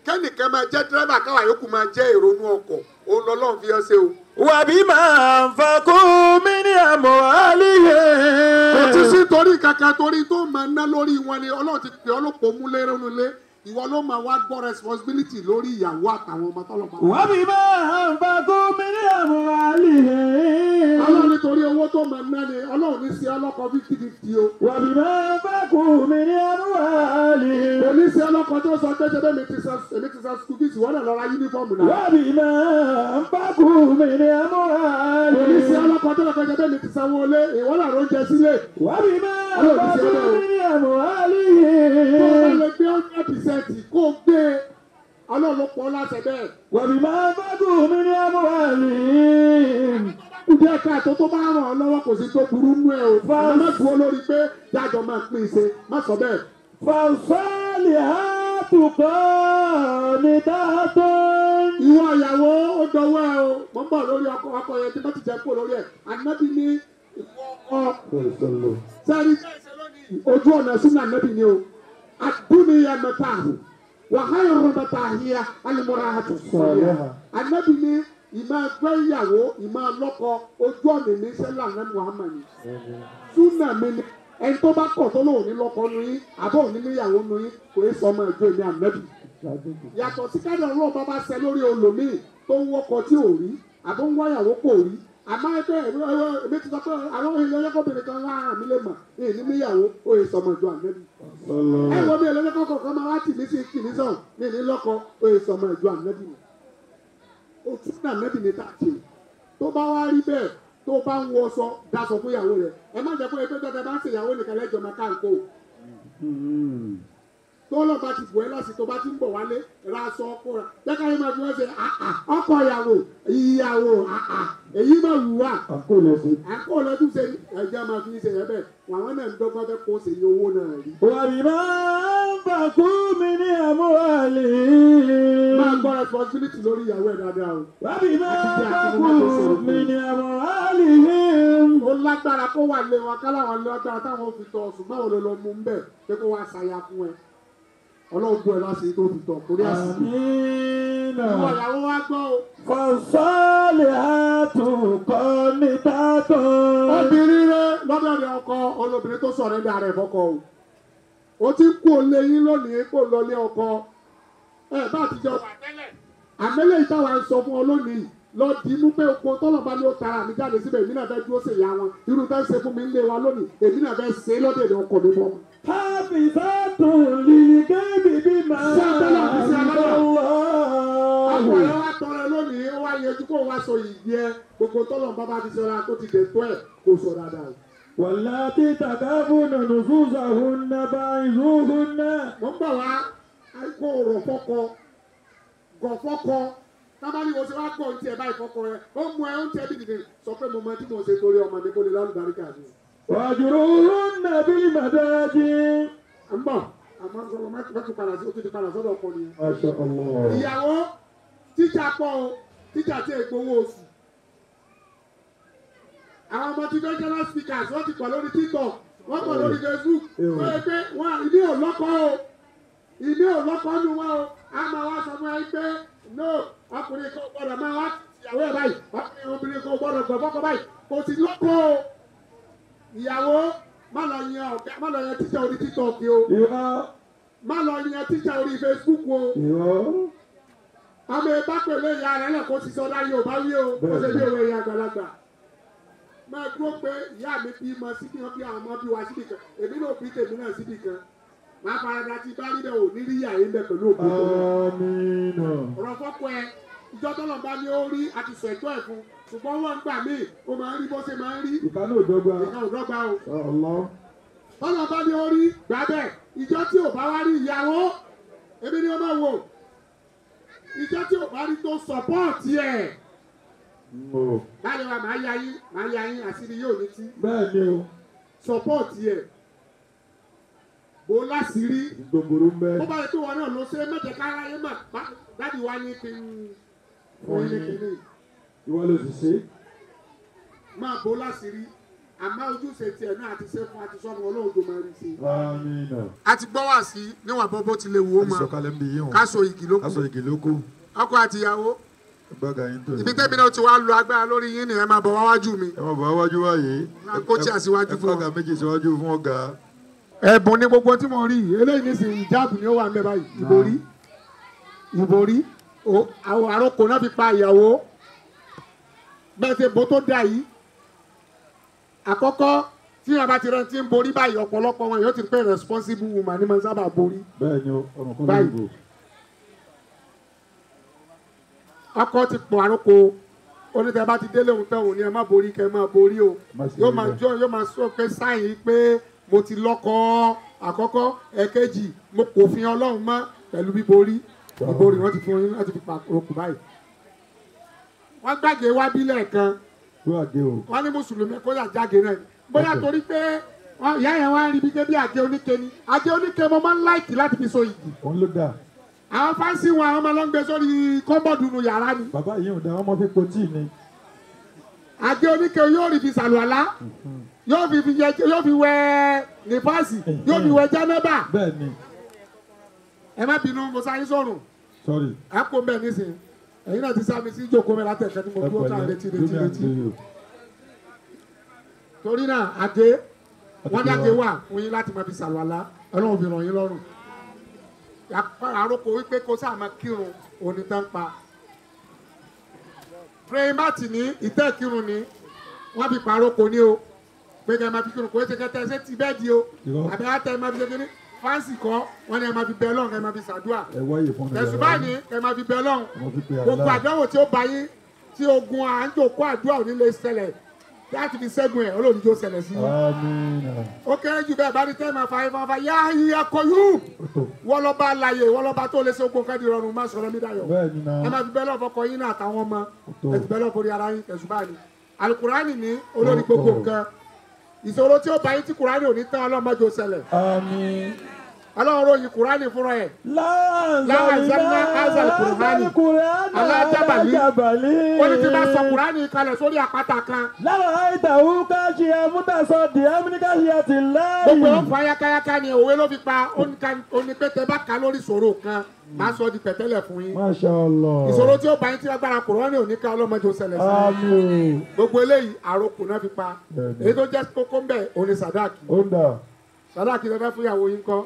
kẹ́nìkan máa jẹ́ dírẹ́bà káwa yòókù máa jẹ́ ìrònú ọkọ̀ òun lọ́lọ́run fi ọ́ ṣe o. Wa bima anfaqu min amwalihim. Kò tún sí torí kankan torí tó máa ná lórí wọn ni Ọlọ́run ti pè ọ́ lópo mú lérúnú lé ìwọ ló máa wá gbọ́ responsibility lórí ìyàwó àtàwọn ọmọ tọ́lọ̀ bá. Wa bima anfaqu min amwalihim. Ọlọ́run nítorí owó tó máa ná ni Ọlọ́run ní sí ọlọ́kọ 50-50 o. Wa bima anfaqu min amwalihim. Kò ní sí ọlọ́kọ tó sọ pé ṣe bẹ́ẹ̀ mi ti san school fees ìwọ náà lọ ra uniform náà. Wa bima anfaqu min amwalihim. Kò ní sí ọlọ́kọ tó sọ pé ṣe bẹ́ẹ̀ mi ti sanwó ilé ìwọ náà ló ń jẹ sílé. Wa bima anfaqu min amwalihim. Tó bá lè gbé 100% kó gbé Ọlọ́run ló pọ̀ láṣẹ bẹ́ẹ̀. Wa bima anfaqu min amwalihim. Kùdí ẹ̀ka àtọ́ tó bá ràn ọ́ lọ́wọ́ kò sí tó burú nú ẹ o. Má dúró lórí pé jájọ máa pín in ṣe má sọ bẹ́ẹ̀. Fasalihatu qanitatun. Ìwọ ìyàwó ó dọwọ́ ẹ o. Mo ń bọ̀ lórí ọkọ ọkọ yẹn tí wọ́n ti jẹ́ kó lórí ẹ̀. Ànábì ní ìwọ ọkọ. Sẹ́ni ojú ọ̀nà sínú ànábì ni o. Àdúnìyà mẹ́tàhù. Wa khayru matahiya al-mura'atu as-salihah. Ànábì ní ìmọ̀ ẹgbẹ́ ìyàwó ìmọ̀ ọlọ́kọ ojú ọ̀nà mi sẹ́lá ní Muhammad ni. Súnà mi ni ẹni tó bá kọ̀ tó lóun ní lọ́kọ nu yín àbọ̀ òní níyàwó nu yín kò é sọ ọmọ ìjọ èmi ànábì. Yàtọ̀ sí kádà ọlọ́run bá bá ṣẹ lórí olòmíì tó ń wọ́kọ tí ò rí àbọ̀ ń wáyàwó kò rí. Àmọ́ ẹgbẹ́ èmi ti sọ pé àwọn ẹlẹ́kọ̀ọ́bìnrin kan wá hàn mí lè mọ̀ ní níyàwó ó yẹ sọmọ ìjọ ànábì. Ẹ wo mi ẹlẹ́kọ̀ọ́ kan máa wá tì mí sí tì mí sàn ní ní lọ́kọ ó yẹ sọmọ ìjọ ànábì. Òtún náà nẹ́bì ní tààtì tó bá wá rí bẹ́ẹ̀ tó bá ń wọṣọ daṣọ fún ìyàwó rẹ̀ ẹ má jẹ́ pé ẹgbẹ́ tẹ́tẹ́ bá ń ṣe ìyàwó nìkan lẹ́jọ́ máa káńkó tó lọ bá ti bù ẹ́ lọ́sìn tó bá ti ń bọ̀ wálé ra aṣọ ọkọ rẹ̀ jẹ́ká yẹn máa fi wọ́n ṣe ọkọ ìyàwó ìyàwó èyí máa wù wá àkó lọ́dún ṣe ẹ̀jẹ̀ máa fi ṣe yẹn bẹ́ẹ̀ àwọn náà ń dọ́gbọ́n fẹ́ kó ṣe iye owó náà rí. Wa bima anfaqu min amwalihim. Máa gbọ́ responsibility lórí ìyàwó ẹ̀ dáadáa o. Wa bima anfaqu min amwalihim. Ó lágbára kó wà lé wọn káláwọn lágbára táwọn fi tọ̀ ṣùgbọ́n òun ló lọ mú un bẹ́ẹ̀ pé kó wá ṣàyà fún ẹ. Ọlọ́run bú ẹ láti tó fi tọ̀ torí àsìkò. Ìwọ ìyàwó wa gbọ́ o. Fasalihatu qanitatun. Obìnrin rẹ lọ́dọ̀ rẹ ọkọ olóbìnrin tó sọ̀rọ̀ ẹ̀dá rẹ̀ fọkọ o. O ti kú olè yín lónìí kó lọlé ọkọ. Ẹ bá àtijọ́ wà tẹ́lẹ̀. Àmẹ́lẹ̀ ìtawà ń sọ fún ọ lónìí lọ dì í mú pé oko tọ́lọ̀ bá ní ó tara mi jáde síbẹ̀ èmi náà fẹ́ dúró sí ìyá wọn. Irú tá ń ṣe fún mi ń lé wa lónìí èmi náà fẹ́ ṣe é lọ́dẹ̀ẹ̀dẹ̀ ọkọ mi mọ́. Hafizatun lil-ghaybi bima Ṣé abẹ́lẹ̀ àti ṣe abẹ́lẹ̀? Allah. Ọkọ rẹ wá tọrẹ lónìí ó wá yanjú kó wá sọ yìí ẹ gbogbo tọ́lọ̀ bá ti sọ́ra tó ti dé tó ẹ̀ kó sọ dáadáa. Wàláti tàkàfùnà nùsùsàhùnà báyìí. Mo ń bọ̀ wá kó rọ̀ fọ́kọ gọ̀ fọ́kọ tábàlì wo ṣe wá gbọ̀ ní tiẹ̀ báyìí fọ́kọ rẹ ó mú ẹ ó ń tẹ́ bí dìde sọ pé mo mọ tí mo ṣe torí ọmọ mi kó lè lálùbáríkà mi. Wàjúrúhùnà bí màdájí. À ń bọ̀ àmọ́ sọ̀rọ̀ má tún padà sí ó tún ti padà sọ́dọ̀ ọkọ nìyẹn. Masha Allah. Ìyàwó tíjà pọ̀ o tíjà tí ègbò owó oṣù. Àwọn motivational speakers wọ́n ti pọ̀ lórí TikTok wọ́n pọ̀ lórí Facebook wọ́n yẹ pé wọ́n ìní ò lọ́kọ o ìní ò lọ́kọ nu wọn o a máa wá sọ fún ẹ pé no ọkùnrin kan gbọ́dọ̀ máa wá ìyàwó ẹ̀ báyìí ọkùnrin obìnrin kan gbọ́dọ̀ gbọ́ fọ́kọ báyìí kò sí lọ́kọ o ìyàwó má lọ yan ọ̀gá má lọ yan tíjà orí TikTok o má lọ yan tíjà orí Facebook o ọmọ ẹ bá pẹ̀lú ìyá rẹ̀ lẹ́kọ̀ọ́ ti sọ láyé ò bá wí o ó ṣe bí òwe ìyá àgbàlagbà. Máa dúró pé ìyá mi bí mọ síbi kan bí àwọn ọmọ bí wa síbi kan èmi náà bí tèmi náà síbi kan máa farada tí bá rí bẹ́ẹ̀ ò ní rí ìyá yín bẹ́ẹ̀ pẹ̀lú òkú. Àmín. Ọ̀rọ̀ fọ́kọ ẹ ìjọ tọ́lọ̀ bá ní ó rí àti sọ ẹ̀tọ́ ẹ̀ fún ṣùgbọ́n wọ́n ń gbà míì ó máa ń rí bó ṣe máa ń rí. Ìka náà dọ́gba. Ìka ò dọ́gba o. Allah. Tọ́lọ̀ bá ní ó rí gbà bẹ́ẹ̀ ìjọ tí ò bá wá rí ìyàwó èmi ni ó máa wò ìjọ tí ò bá rí tó sọpọ́ọ̀tì ẹ̀. Báyọ̀ wa máa ya yín àṣírí yóò ní tí. Bẹ́ẹ̀ ni o. Sọpọ́ọ̀tì ẹ̀ bó láṣìírí. Gbogbo ń bẹ. Bó bá yẹ kí wọn náà lọ ṣe mẹ́jẹ káráyé mà dáàdi wa ní kí n fún yín ní kíní. Ìwọ ló sì ṣe. Máa bó láṣìírí àmọ́ ojúṣe tiẹ̀ náà àti ṣe fún àti sọ́mu Ọlọ́run tó máa rí sí. Àmín. A ti gbọ́ wá sí níwọ̀n bó bó ti lè wò ó mọ. Àti sọ̀kalẹ̀ ń bi yín o. Ká so igi ló kù. Ká so igi ló kù. Ọkọ àti ìyàwó. Ibi tẹ́mi náà ti wá lo agbára lórí yín ni ẹ máa bọ̀ wá wájú mi. Ẹ máa bọ̀ wá wájú wáyé. Kó tí a síwájú fún ọ. Ẹ fọ́gà méjì síwájú fún ọ̀gá. Ẹ̀bùn ni gbogbo tí mo rí yìí eléyìí nísìnyí ìjáàbù ni ó wà ń bẹ báyìí ìborí ìborí àwọn àròkò náà fi pa ìyàwó bẹ́ẹ̀ ṣe bó tó dà yìí àkọ́kọ́ tí wọn bá ti rẹ ti ń borí báyìí ọ̀pọ̀lọpọ̀ wọn yóò ti pé responsible woman ni mo sábà borí. Bẹ́ẹ̀ ni ọ̀rùn kan ló ń bò. Ọkọ ti pọ̀ àròkọ oníta bá ti délé òun tán òun ni ẹ má borí kẹ má borí o yóò máa jọ yóò máa sọ pé sáyìn pé mo ti lọ́kọ àkọ́kọ́ ẹ̀kejì mo kò fi Ọlọ́run mọ́ pẹ̀lú bíborí ìborí wọ́n ti fún yín láti fi pa àròkọ báyìí. Wọ́n gbàgbé wá bí lẹ́ẹ̀kan wọ́n ní mùsùlùmí kó yà jáde náà bóyá torí pé ìyá yẹn wá ń rí bí bí àgé oníke ni àgé oníke mo máa ń láìkì láti fi so ìgì. Òun ló dáa. Àwọn fáńsì wọn àwọn máa lọ ń gbé sórí kọ́ńbọ̀dù nu yàrá ni. Bàbá yìí ò dá wọn mọ fi po tíì ni. Àgé oníke yóò rí fi sàlùwàlá yóò fi wẹ nífàsì yóò fi wẹ jánábà. Bẹ́ẹ̀ni. Ẹ má bínú mo sáré sọ̀rùn. Sorry. A kò mbẹ nísìnyí ẹ̀yin náà ti sá mi sí ìjókòó mi látẹ̀kẹ́ tí mo dúró tá létí létí létí. Torí náà àgé wọ́n ní àgé wà fún yín láti máa fi sàlùwàlá Ọlọ́run fi ràn yín lọ́rùn. Àròkọ wípé kó sáà máa kírun òní tán pa. Praying ní ìtẹ́ kírun ni wọ́n fi pàrokò ní o pé kẹ́ ẹ máa fi kírun kò ṣe kẹtẹ ṣé ti bẹ́ẹ̀ di o àbí àtẹ ẹ máa fi ṣe kíní fáǹsì kọ́ wọ́n ní ẹ máa fi bẹ Ọlọ́run kẹ́ ẹ máa fi ṣàdúrà tẹ̀sùbá ní kẹ́ ẹ máa fi bẹ Ọlọ́run gbogbo àdánwò tí ó bá yín tí ogun à ń jòkó àdúrà òní lè ṣẹlẹ̀ láti fi ṣẹ́gun ẹ̀ Ọlọ́run jó ṣẹlẹ̀ sí i. Ó kéré jù bẹ́ẹ̀ bá ní tẹ́ máa fa ifá fa yá yíyá kọ yú wọ́n lọ bá láàyè wọ́n lọ bá tó lè ṣe ogun kẹ́ẹ̀dì rọrùn má sọ̀rọ̀ mi dayọ̀. Ẹ máa fi bẹ́ẹ̀ lọ́ọ̀ fọkọ yín náà àtàwọn ọmọ ẹ ti bẹ́ẹ̀ lọ́ọ̀ forí ara yín tẹ̀sùbá ni. Alukurani ní olórí gbogbo nǹkan ìṣòro tí ó bá yín tí kurani ò ní tán Ọlọ́run má jẹ́ ó ṣẹlẹ̀. Àmín. Ọlọ́run ròyìn kurani fúnra ẹ̀. Láàzánná azal kurani alájábàlí ó ní tí bá sọ kurani kalẹ̀ sórí àpáta kan. Lára àìtàwù káṣí amútasọ di amúnikáṣí àti láàyè. Gbogbo ó fa yakayaka ni òwe ló fi pa ó ní pé tẹ bá ka lórí ìṣòro kan máa sọ di pẹ̀tẹ́lẹ̀ fún yín. Masha Allah. Ìṣòro tí ó bá yín tí agbára kurani ò ní ká Ọlọ́run má jẹ́ ó ṣẹlẹ̀ sí. Àmín. Gbogbo eléyìí àròkù náà fi pa èyí tó jẹ́ kókó ń bẹ̀ òní sàdáàkì. Ó ń dà. Sàdáàkì lọ́dọ̀ fún ìyàwó yín kọ́.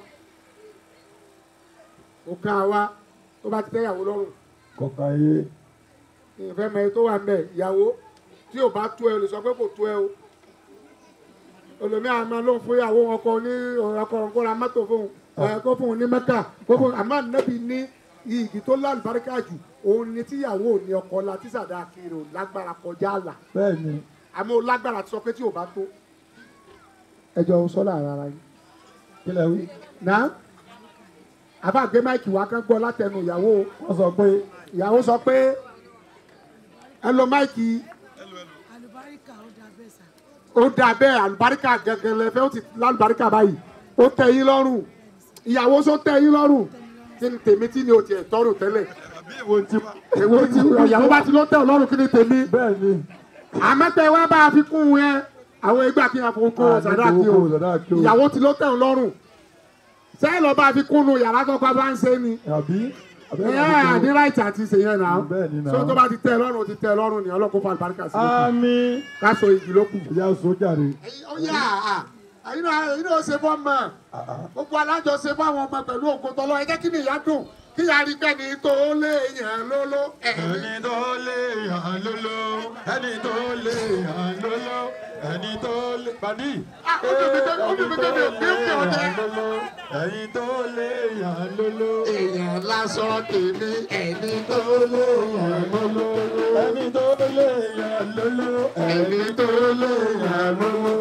Òkà wa tó bá ti tẹ́ ìyàwó lọ́rùn. Kọ̀ọ̀kan yé. Ìfẹ́ mọ èyí tó wà ń bẹ̀ ìyàwó tí ò bá tó ẹ o lè sọ pé kò tó ẹ o. Olùmí àmọ́ ló ń fún ìyàwó ọkọ ní ọkọ kó ra mọ́tò fún un kó fún un ní Mẹ́kà kó fún un àmọ́ ànábì ní Igi tó lálùbáríkà jù òun ni tíyàwó ní ọkọ la tí sàdáàkì rẹ̀ ò lágbára kọjá àlà. Bẹ́ẹ̀ni. Àmọ́ ó lágbára ti sọ pé tí ò bá tó. Ẹ jọ sọ́lá ara yín. Kí lẹ wí? Náà àbá gbé máìkì wá kán gbọ́ látẹnu ìyàwó. Wọ́n sọ pé. Ìyàwó sọ pé ẹ lo máìkì. Àlùbáríkà ó dà bẹ́ẹ̀ sà. Ó dà bẹ́ẹ̀ àlùbáríkà gẹ́gẹ́ lẹ fẹ́ ó ti lálùbáríkà báyìí. Ó tẹ́ yín lọ́rùn. Ìyàwó sọ tẹ́ yín lọ́rùn. Kí ni tèmi tí ni o tiẹ̀ tọ́rùn tẹ́lẹ̀? Èwo ti ìyàwó bá ti ló tẹ́ ọlọ́run kí ni tèmi? Bẹ́ẹ̀ni. Àmọ́ tẹ wá bá a fi kún un yẹn, àwọn ẹgbẹ́ àti àfọwọ́ kó sàdáàkì o. Ìyàwó ti ló tẹ́ ọlọ́run. Sẹ́yìn lọ bá a fi kún un yàrá tó pa bá ń ṣe ni. Ẹ ní ráìtì àti ṣe yẹn náà. So tó bá ti tẹ́ ọlọ́run ti tẹ́ ọlọ́run ni ọlọ́kùn fa àlùbáríkà sí. Àmín. Ká so igi ló kù. Ìyá sójà rè. Ó yà á. Ẹ̀yin náà ṣe fọ́ mọ̀. Gbogbo alájọ ṣe fún àwọn ọmọ pẹ̀lú ògo tọ́lọ́. Ẹ jẹ́ kí ni ìyá dùn. Kí ìyá rí bẹ́ẹ̀ ni tó lè yàn lóló. Ẹni tó lè yàn lóló. Ẹni tó lè yàn lóló. Ẹni tó lè. Bàdí. Ẹni tó lè yàn lóló. Ẹni tó lè yàn lóló. Èèyàn lásán tèmi. Ẹni tó lè yàn lóló. Ẹni tó lè yàn lóló. Ẹni tó lè yàn lóló.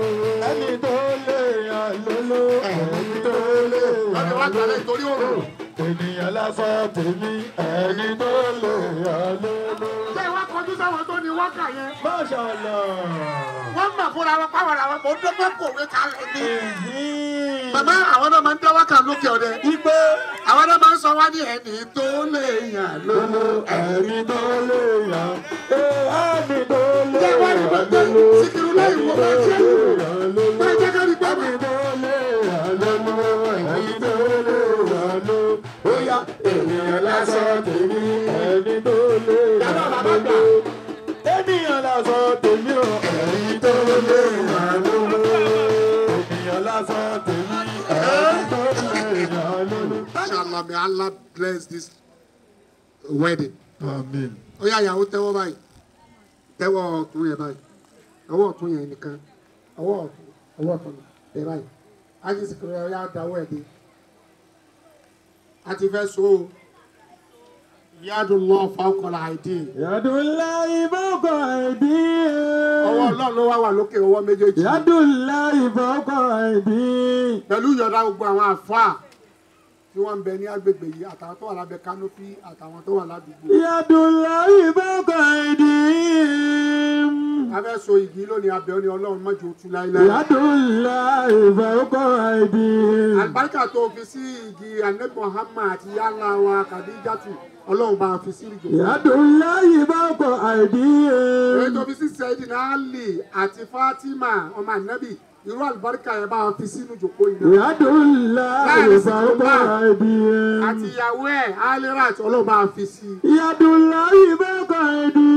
Ẹni tó lè yàn lóló. Ẹni tó lè yàn lóló. Ènìyàn lásán tèmi. Ẹni tó lè yàn lóló. Ṣé wàá kọjú sáwọn tó ní wákà yẹn? Masha Allah. Wọ́n mọ̀ fúnra wọn pàwọn làwọn mò ń dọ́gbọ́n kòwé kalẹ̀ ni. Màmá àwọn náà máa ń dá wákà lókè ọ̀dẹ. Ipe àwọn náà máa ń sọ wá ní ẹni tó lè yàn lóló. Ẹni tó lè yàn. Ẹni tó lè Ṣé wàá rí pé Síkírù láì wọ bá jẹ́ máa jẹ́ ká rí pé. Ẹni tó lè yàn lóló. Ẹni tó lè yàn lóló. Ó yá ènìyàn lásán tèmi. Ẹni tó lè yàn lóló. Ènìyàn lásán tèmi o. Ẹni tó lè yàn lóló. Ènìyàn lásán tèmi. Ẹni tó lè yàn lóló. Inshallah, may Allah bless this wedding. Amen. Ó yá ìyàwó tẹ́wọ́ báyìí. Tẹ́wọ́ ọ̀tún yẹn báyìí. Ọwọ́ ọ̀tún yẹn nìkan. Ọwọ́ ọ̀tún ọwọ́ ọ̀tún yẹn báyìí. Ájí Síkírù ó yá dáwọ́ ẹ̀ dé. A ti fẹ́ so o. Yadullah fawqa al-aidi. Yadullah fawqa al-aidi. Ọwọ́ Ọlọ́run ló wá wà lókè ọwọ́ méjèèjì. Yadullah fawqa al-aidi. Pẹ̀lú ìyọ̀dá gbogbo àwọn àfáà tí wọ́n ń bẹ ní agbègbè yìí àtàwọn tó wà lábẹ́ kánópì àtàwọn tó wà ládùúgbò. Yadullah fawqa al-aidi. A fẹ́ so igi lónìí abẹ́ ó ní Ọlọ́run má jẹ́ ó tú láéláé. Yadullah fawqa al-aidi. Àlùbáríkà tó fi sí igi Ànábì Muhammad àti yálà wa Khadijatu Ọlọ́run bá fi sí ìjòkó. Yadullah fawqa al-aidi. Èyí tó fi sí Sayyidina Ali àti Fatima ọmọ Ànábì irú àlùbáríkà yẹn bá fi sínú ìjòkó yìí náà. Yadullah fawqa al-aidi. Àti ìyàwó ẹ̀ Alirat Ọlọ́run bá fi sí. Yadullah fawqa al-aidi.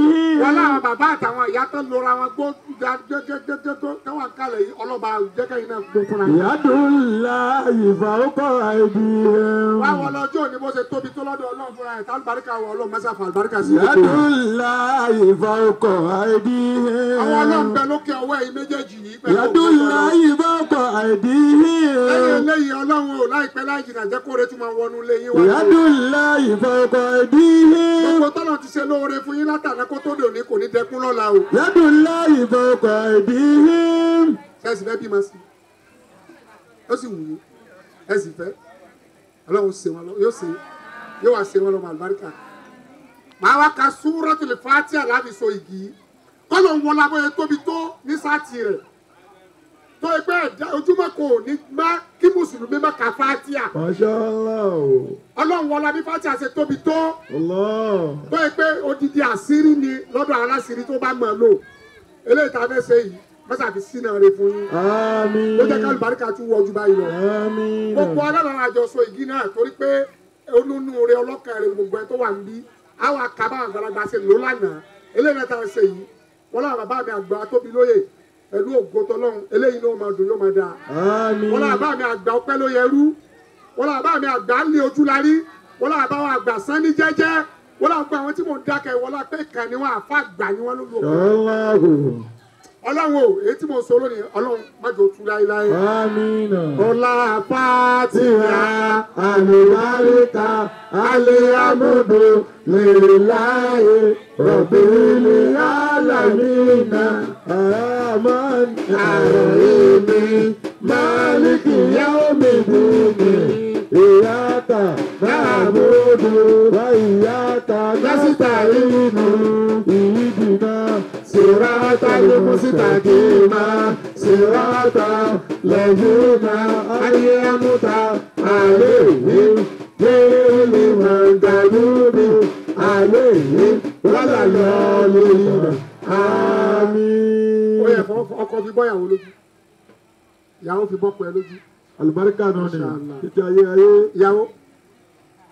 Wọ́n láwọn bàbá àtàwọn ìyá tó lora wọn gbó gẹ́gẹ́gẹ́gẹ́ táwọn kalẹ̀ yìí Ọlọ́run bá jẹ́kẹ́ yìí náà gbó fúnra. Yadullah fawqa al-aidi. Wá wọ lọ́jọ́ òní bó ṣe tóbi tó lọ́dọ̀ Ọlọ́run fúnra ẹ̀ tálùbáríkà wọ Ọlọ́run mẹ́sà fún àlùbáríkà sí. Yadullah fawqa al-aidi. Àwọn Ọlọ́run bẹ lókè ọwọ́ ẹ̀yin méjèèjì yìí pẹ̀lú Yadullah fawqa al-aidi. Lẹ́yìn eléyìí Ọlọ́run ò láìpẹ́ láì jìnnà jẹ́ kóore tún máa wọnú ilé yín wá. Yadullah fawqa al-aidi. Gbogbo tọ́lọ̀ ti ṣe lóore fún yín látàná kó tó dòní kò ní dẹkún lọ́la o. Yadullah fawqa al-aidi. Ṣé fẹ́ bímọ sí? Ó sì wù yín. Ẹ sì fẹ́. Ọlọ́run ṣe wọn lọ yóò ṣe yóò wá ṣe wọn lọ́mọ àlùbáríkà. Màá wá ka Súratul Fatiha láti so igi yìí. Kọ́lọ̀ ń wọlé abóyẹ tóbi tó ní sáàtì rẹ̀. Tó ẹgbẹ́ ẹ̀dá ojúmọ́ kò ní má kí Mùsùlùmí má ka Fatiha. Masha Allah. Ọlọ́run wọlé bí Fatiha ṣe tóbi tó. Allah. Tó ẹgbẹ́ odidi àṣírí ni lọ́dọ̀ aláṣírí tó bá mọ̀ lò. Eléyìí tá a fẹ́ ṣe yìí mọ́sá fi sínú rẹ̀ fún yín. Àmín. Ó jẹ́ ká àlùbáríkà tún wọ ojú báyìí lọ. Àmín. Gbogbo alára àjọsọ igi náà torí pé onínúure ọlọ́kàn rẹ̀ gbogbo ẹ̀ tó wà níbí. Àwọn àkàbà àgbàlagbà ṣe lò lánàá. Eléyìí náà tá a ṣe yìí. Wọ́n láwọn bàbá mi àgbà tóbi lóye pẹ̀lú ògo tọlọ́run eléyìí náà máa dùn yóò máa dáa. Àmín. Wọ́n láwọn bàbá mi àgbà ọpẹ́ ló yẹrú. Wọ́n láwọn bàbá mi àgbà lé ojú larí. Wọ́n láwọn bàbá wa àgbà sán ní jẹ́jẹ́. Wọ́n láwọn gbọ́ àwọn tí mò ń dákẹ́ wọ́n láwọn pé ìkànnì wọn àfa àgbà ni wọ́n ló lò. Allahu. Ọlọ́run o èyí tí mo sọ lónìí Ọlọ́run má jẹ́ ó tú láéláé. Àmín. Ọlá Fátíhà Àlùbáríkà alihamudu lillahi rabbil alamina arahman arahimi maliki yawmiddini iyyaka na'budu wa iyyaka nasta'inu ihdina siratal mustaqima siratal ladhina an'amta alayhim ghayril maghdubi alayhim waladdallin. Àmín. Ó yẹ ọkọ fi bọ́ ìyàwó lójú, ìyàwó fi bọ́kọ ẹ lójú. Àlùbáríkà náà ni títí ayé ayé. Ìyàwó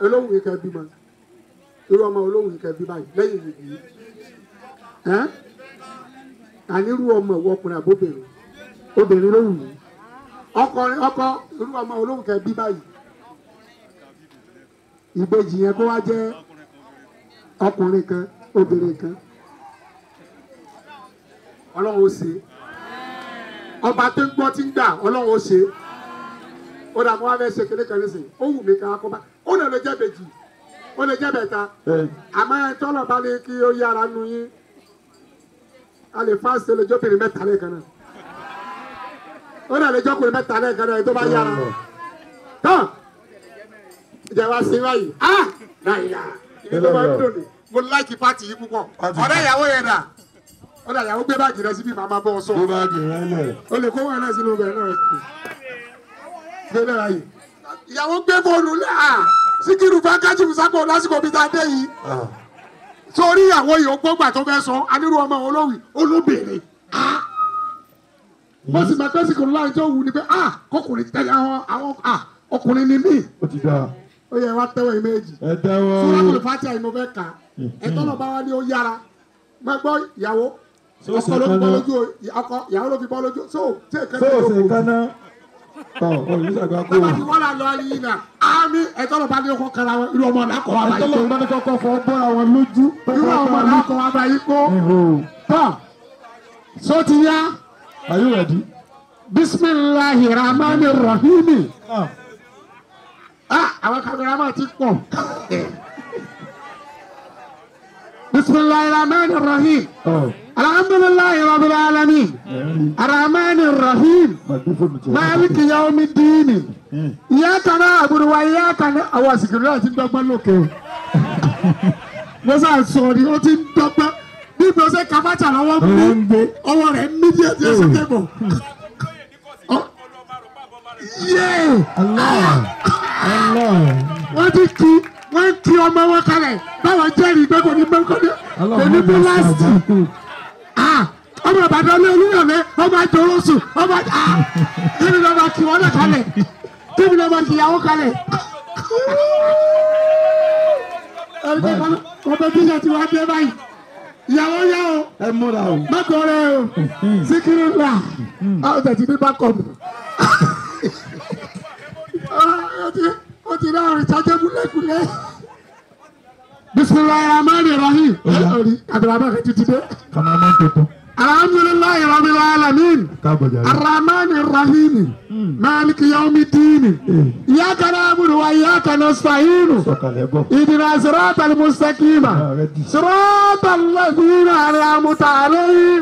olóhùn yìí kẹ bímọ, irú ọmọ olóhùn yìí kẹ bí báyìí lẹ́yìn yìí ẹ́ ànírú ọmọ ìwọ ọkùnrin àbóbìnrin obìnrin ló wù yìí ọkọrin ọkọ irú ọmọ olóhùn kẹ bí báyìí ìbejì yẹn kó wá jẹ́ ọkùnrin kan obìnrin kan. Ọlọ́run ó ṣe ọba tó ń gbọ́ tí ń gbà Ọlọ́run ó ṣe ó dà mọ́ wá fẹ́ ṣe kékeré kan nísìnyí ó wù mí ká kọ́ bá ó lè jẹ́ bèjì ó lè jẹ́ bẹ̀ta àmọ́ ẹ tọ́lọ̀ bá ní kí ó yára nu yín a lè fásitì lè jóbìnrin mẹ́ta lẹ́ẹ̀kan náà ó lè lè jọ́kùnrin mẹ́ta lẹ́ẹ̀kan náà tó bá yára tán ìjẹ́ wa ṣe báyìí ah náírà ibi tó máa ń dùn ní mo láìkí pátì yìí púpọ̀ ọ̀rẹ́ ìyàwó yẹn dà ó dà ìyàwó gbé báàgì rẹ síbí màmá bọ́ ọ sọ Gbé báàgì rẹ lẹ̀. o lè kó wọn náà sínú ibẹ̀ náà gbé náà yìí ìyàwó gbé fóònù lẹ́ à Síkírù fákájì sápò lásìkò bíi tá a dé yìí sórí ìyàwó yìí ó gbọ́gbà tó fẹ́ sọ anírú ọmọ olówì olóbìnrin mo sì máa pẹ́ Síkírù láì tó wù ní pé kọkùnrin tẹ́lẹ̀ àwọn ọkùnrin ni mí Ó ti dáa. ó yẹ wá tẹ́wọ́ yìí méjì Ẹ tẹ́wọ́. Suratul Fatiha yìí mo fẹ́ kà ẹ tọ́lọ̀ bá wá ní ó yára má gbọ́ ìyàwó ọkọ ló fi bọ́ lójú ọkọ ìyàwó ló fi bọ́ lójú so tí èké Tó o sì kaná. Tọ́ o yìí sàgbà kó o. bàbá tí wọ́n là lọ yìí nà ámì ẹ̀tọ́ ló bá ní ọkọ kara wọn irú ọmọ náà kọ́ wa báyìí Ẹ̀tọ́ ló bá ní kọ́kọ́ fọ́ bọ́ra wọn lójú. irú ọmọ náà kọ́ wa báyìí kó tọ́ so ti yá. Are you ready? Bisimilahi rahmani rahimi. Ah, àwọn kamerama ti pọ̀. Bisimilahi rahmani rahim. Alhamdulilahi rabbil alamin. Arahmani rahim. Maliki yaomi diini. Iyyaka na'budu wa iyyaka nasta'in. Àwọn àsìkò náà ti ń dọ́gbọ́n lókè o. Mo sá sọ ni ó ti ń dọ́gbọ́n. Bí mo ṣe kàfájà lọ́wọ́ mi, ọwọ́ rẹ̀ ń mí díẹ̀ díẹ̀ sókè bọ̀. Wọ́n ti kí wọ́n kí ọmọ wọn kalẹ̀ báwọn jẹ́rìí pé kò ní bẹ́ẹ̀ kò ní kò ní bí lásìtì. Ọmọ Ìbàdàn ní Olúyọ̀lé ọmọ àjọrọ̀sù ọmọ kíni ló máa kí wọn náà kalẹ̀ kíni ló máa kí ìyàwó kalẹ̀. Competition ti wá dé báyìí ìyàwó yá o Ẹ múra o. mọ́tò rẹ o Síkírù là ọ̀ tẹ̀sí ní bákọ̀ọ̀mù ó ti rí àrùn ìtajà múlẹ̀kúlẹ̀. Bisimilahi rahmani rahim. Abdulrahman kan ti dé. Kàmá máa ń tuntun. Alhamdulilayi rabbil alamin. Káàbọ̀ jàre. Arahmani rahim. Maliki yaumi diini. Iyyaka na'budu wa iyyaka nasta'inu. Sọ̀kalẹ̀ bọ̀. Ihdina siratal mustaqima. Siratal ladhina an'amta alayhim.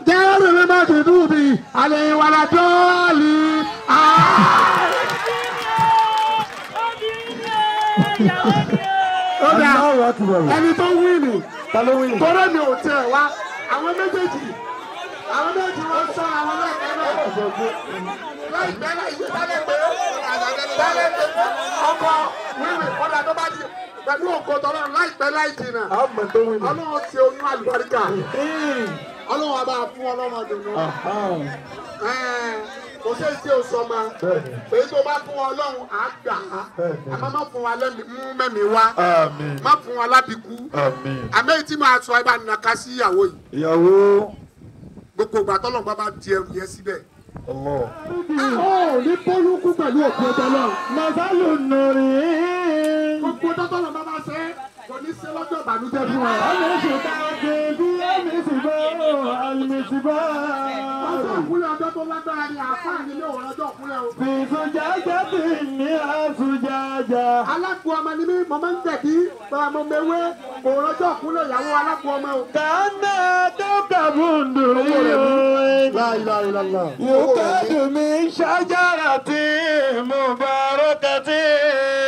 Ghayril maghdubi alayhim waladdallin. Ẹni tó wí ni tọ́lá mi ò tẹ̀ wá àwọn méjèèjì wọ́n sọ àwọn lẹ́ẹ̀kan náà láìpẹ́ láìpẹ́ lálẹ́ pé lálẹ́ pé ọkọ wíwì kọ́dà tó bá di pẹ̀lú ògo tọ́lọ́run láìpẹ́ láì jìnnà Ọlọ́run ti oyún àlùbáríkà Ọlọ́run á bá fún ọlọ́mọ dùnú kò sí èsì òsọ ma èyí tó bá fún Ọlọ́run á gbà á àmọ́ má fún wa mẹ́mi wá má fún wa lábìkú àmọ́ èyí tí màá sọ ẹ bá nàka sí ìyàwó yìí. Ìyàwó. Gbogbo ìgbà tọ́lọ́run bá bá di ẹrù yẹn síbẹ̀. Ó ní bólúkú pẹ̀lú òkú ọjọ́ náà. Màsálù nùrí. Gbogbo tọ́lọ́run bá bá ṣe kò ní ṣe lọ́jọ́ ìbànújẹ́ fún ẹ. Àmì sì bá gbé bí àmì sì bá àmì sì bá. tó lágbára ni àáfàá nílé òun ọjọ́ òkúlẹ̀ o. Fìsùjájà ti ní àsùjájà. Alágbo ọmọ ni mí, mo máa ń jẹ̀bi, mo mewé, kò rọjọ́ òkúlẹ̀ ìyàwó alágbo ọmọ o. Kàánà tó kàbùndù yìí. La ilaha illallah. Yòókàdù mi ṣájára tí mo bá rọ́kàtì.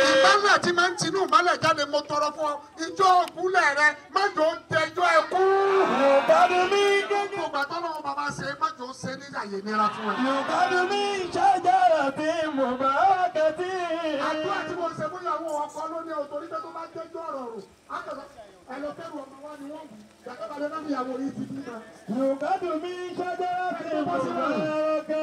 Ìmọ̀lẹ̀ tí máa ń tinú ìmọ̀lẹ̀ jáde mo tọrọ fún ọ, ìjọ òkúlẹ̀ rẹ má jò ń tẹjọ́ ẹ kú. Yòókàdù mi Gbogbo ìgbà tọ́lọ́run bàbá ṣe má jò ń ṣe ní àyè nira fún ẹ. Yòókàdù mi ṣájára tí mo bá rọ́kàtì. Àdúrà tí mo ṣe fún ìyàwó ọkọ lónìí o torí pé tó bá jẹ́jọ́ ọ̀rọ̀ rò, á kàn ẹ lọ fẹ́rù ọmọ wa ni wọ́n wù. Gbàgbọ́ bàbá náà ìyàwó yìí ti bímọ. Yòókàdù mi ṣájára tí mo bá rọ́kàtì.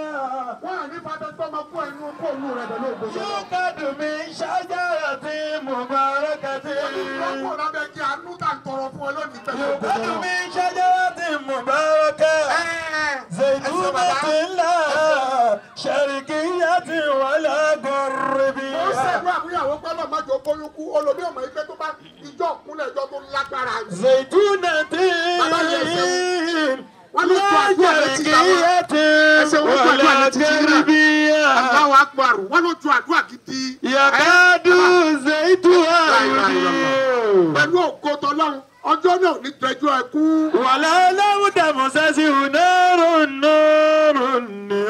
Wọ́n à ní fàbẹ́ gbọ́mọ kú ẹnu kó òun rẹ̀ pẹ̀lú ògbó. Yòókàdù mi ṣájára tí mo bá rọ́kàtì. Onígbọ́kọ̀ lábẹ́ kí àánú tà ń tọrọ fún ọ lónìí pẹ̀lú ògbó. Yòókàdù mi ṣájára tí mo bá rọ́kàtì. زيتونة لا شرقية ولا غربية. Ó ṣẹ̀dúrà fún ìyàwó pẹ́lú ọmọdé bóyún kú olómi ọmọ ìgbẹ́ tó bá ìjọ òkúnlẹ̀ ìjọ tó lágbára. زيتونة لا شرقية ولا غربية. Allahu Akbar wọ́n ló ju àdúrà gidi. يكاد زيتها يضيء. Pẹ̀lú ògo tọlọ́run ọjọ́ náà ní tẹjọ́ ẹ kú. ولا لو تمسسه نار نار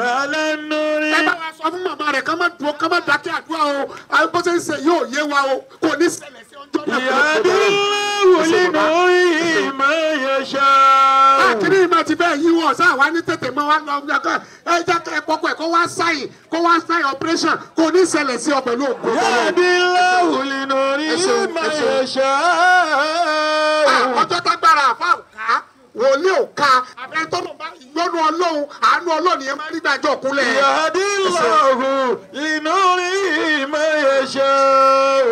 على النور. Ẹ bá wa sọ fún màmá rẹ̀ ká má dúró ká má dákẹ́ àdúrà o àwọn bó ṣe ń ṣe yóò yé wa o kò ní ṣẹlẹ̀ sí ọjọ́ náà. يهدي الله لنوره من يشاء. Àkíní ìmọ̀ ti bẹ́ẹ̀ yíwọ̀ sáà wá ní tètè mọ́ wá lọ ẹ jẹ́ kẹ́ ẹ kọ́kọ́ ẹ̀ kó wá sáyìn kó wá sáyìn operation kò ní ṣẹlẹ̀ sí ọ pẹ̀lú ògo tọlọ́run. يهدي الله لنوره من يشاء. Ọjọ́ tágbára àfa ò ká wòlíì ò ká àbẹ́tọ́nù bá ìyọ́nú ọlọ́run àánú ọlọ́run yẹn máa ń rí gbàjọ́ kúnlẹ̀. يهدي الله لنوره من يشاء.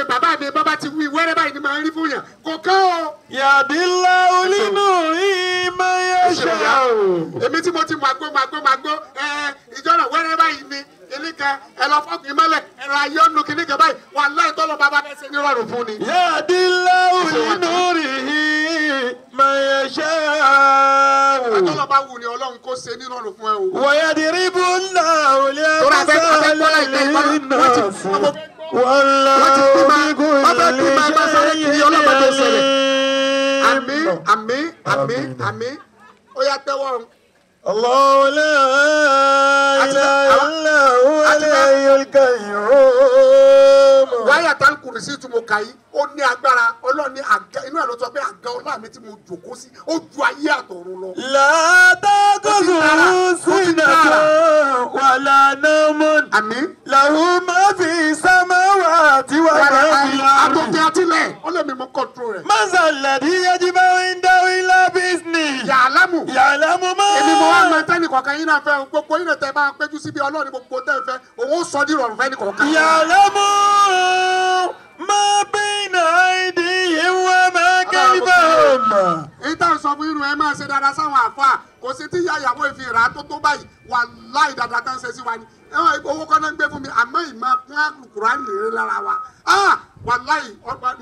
Bàbá mi bàbá ti wí wẹ́rẹ́ báyìí ni màá rí fún yàn kò kán o. يهدي الله لنوره من يشاء. Èmi tí mo ti màgbó màgbó màgbó ìjọ náà wẹ́rẹ́ báyìí ni kìnní kan ẹ lọ fọ́ọ̀kì mọ́lẹ̀ ẹ̀rọ ayọ́nu kìnní kan báyìí wàláhì tọ́lọ́ bàbá bẹ́ẹ̀ ṣe ní rọrùn fún ni. يهدي الله لنوره من يشاء. Tọ́lọ́ bá wù ní ọlọ́run kó ṣe ní rọrùn fún ẹ o. ويضرب الله الأمثال للناس والله بكل شيء عليم. Àmín àmín àmín àmín ó yá tẹ́wọ́. الله لا إله إلا هو الحي القيوم. Wáyà tá ń kùrì sí tí mo kà yìí ó ní agbára ọlọ́run ní àga inú ẹ̀ ló sọ pé àga ọlá mi tí mo jòkó sí ó ju ayé àtọ̀run lọ. لا تأخذه سنة ولا نوم. Àmín. له ما في السماوات وما في الأرض. Àtọ̀tẹ̀ àtìlẹ̀ ó lè mi mú kọ́ńtró rẹ̀. من ذا الذي يجمع عنده إلا بإذنه. Yàlámù. يعلم ما Èmi mo wá mọ tẹ́nì kọ̀ọ̀kan yín náà fẹ́ o gbogbo yín náà tẹ́ máa péjú síbi ọlọ́run gbogbo tẹ́ ẹ fẹ́ òun ó sọ ní ìrọ̀rùn fẹ́ ní kọ̀ọ̀kan. يعلم ما بين أيديهم وما خلفهم. Èyí tá à ń sọ fún irun ẹ máa ṣe dáadáa sáwọn àfáà kò sí tí ìyá ìyàwó ìfi rà á tó tó báyìí wàláhì dáadáa tá ń ṣe sí wa ni ẹ̀wọ̀n owó kan náà ń gbé fún mi àmọ́ ìmọ̀ kún Kùránì lè lára wa wàláhì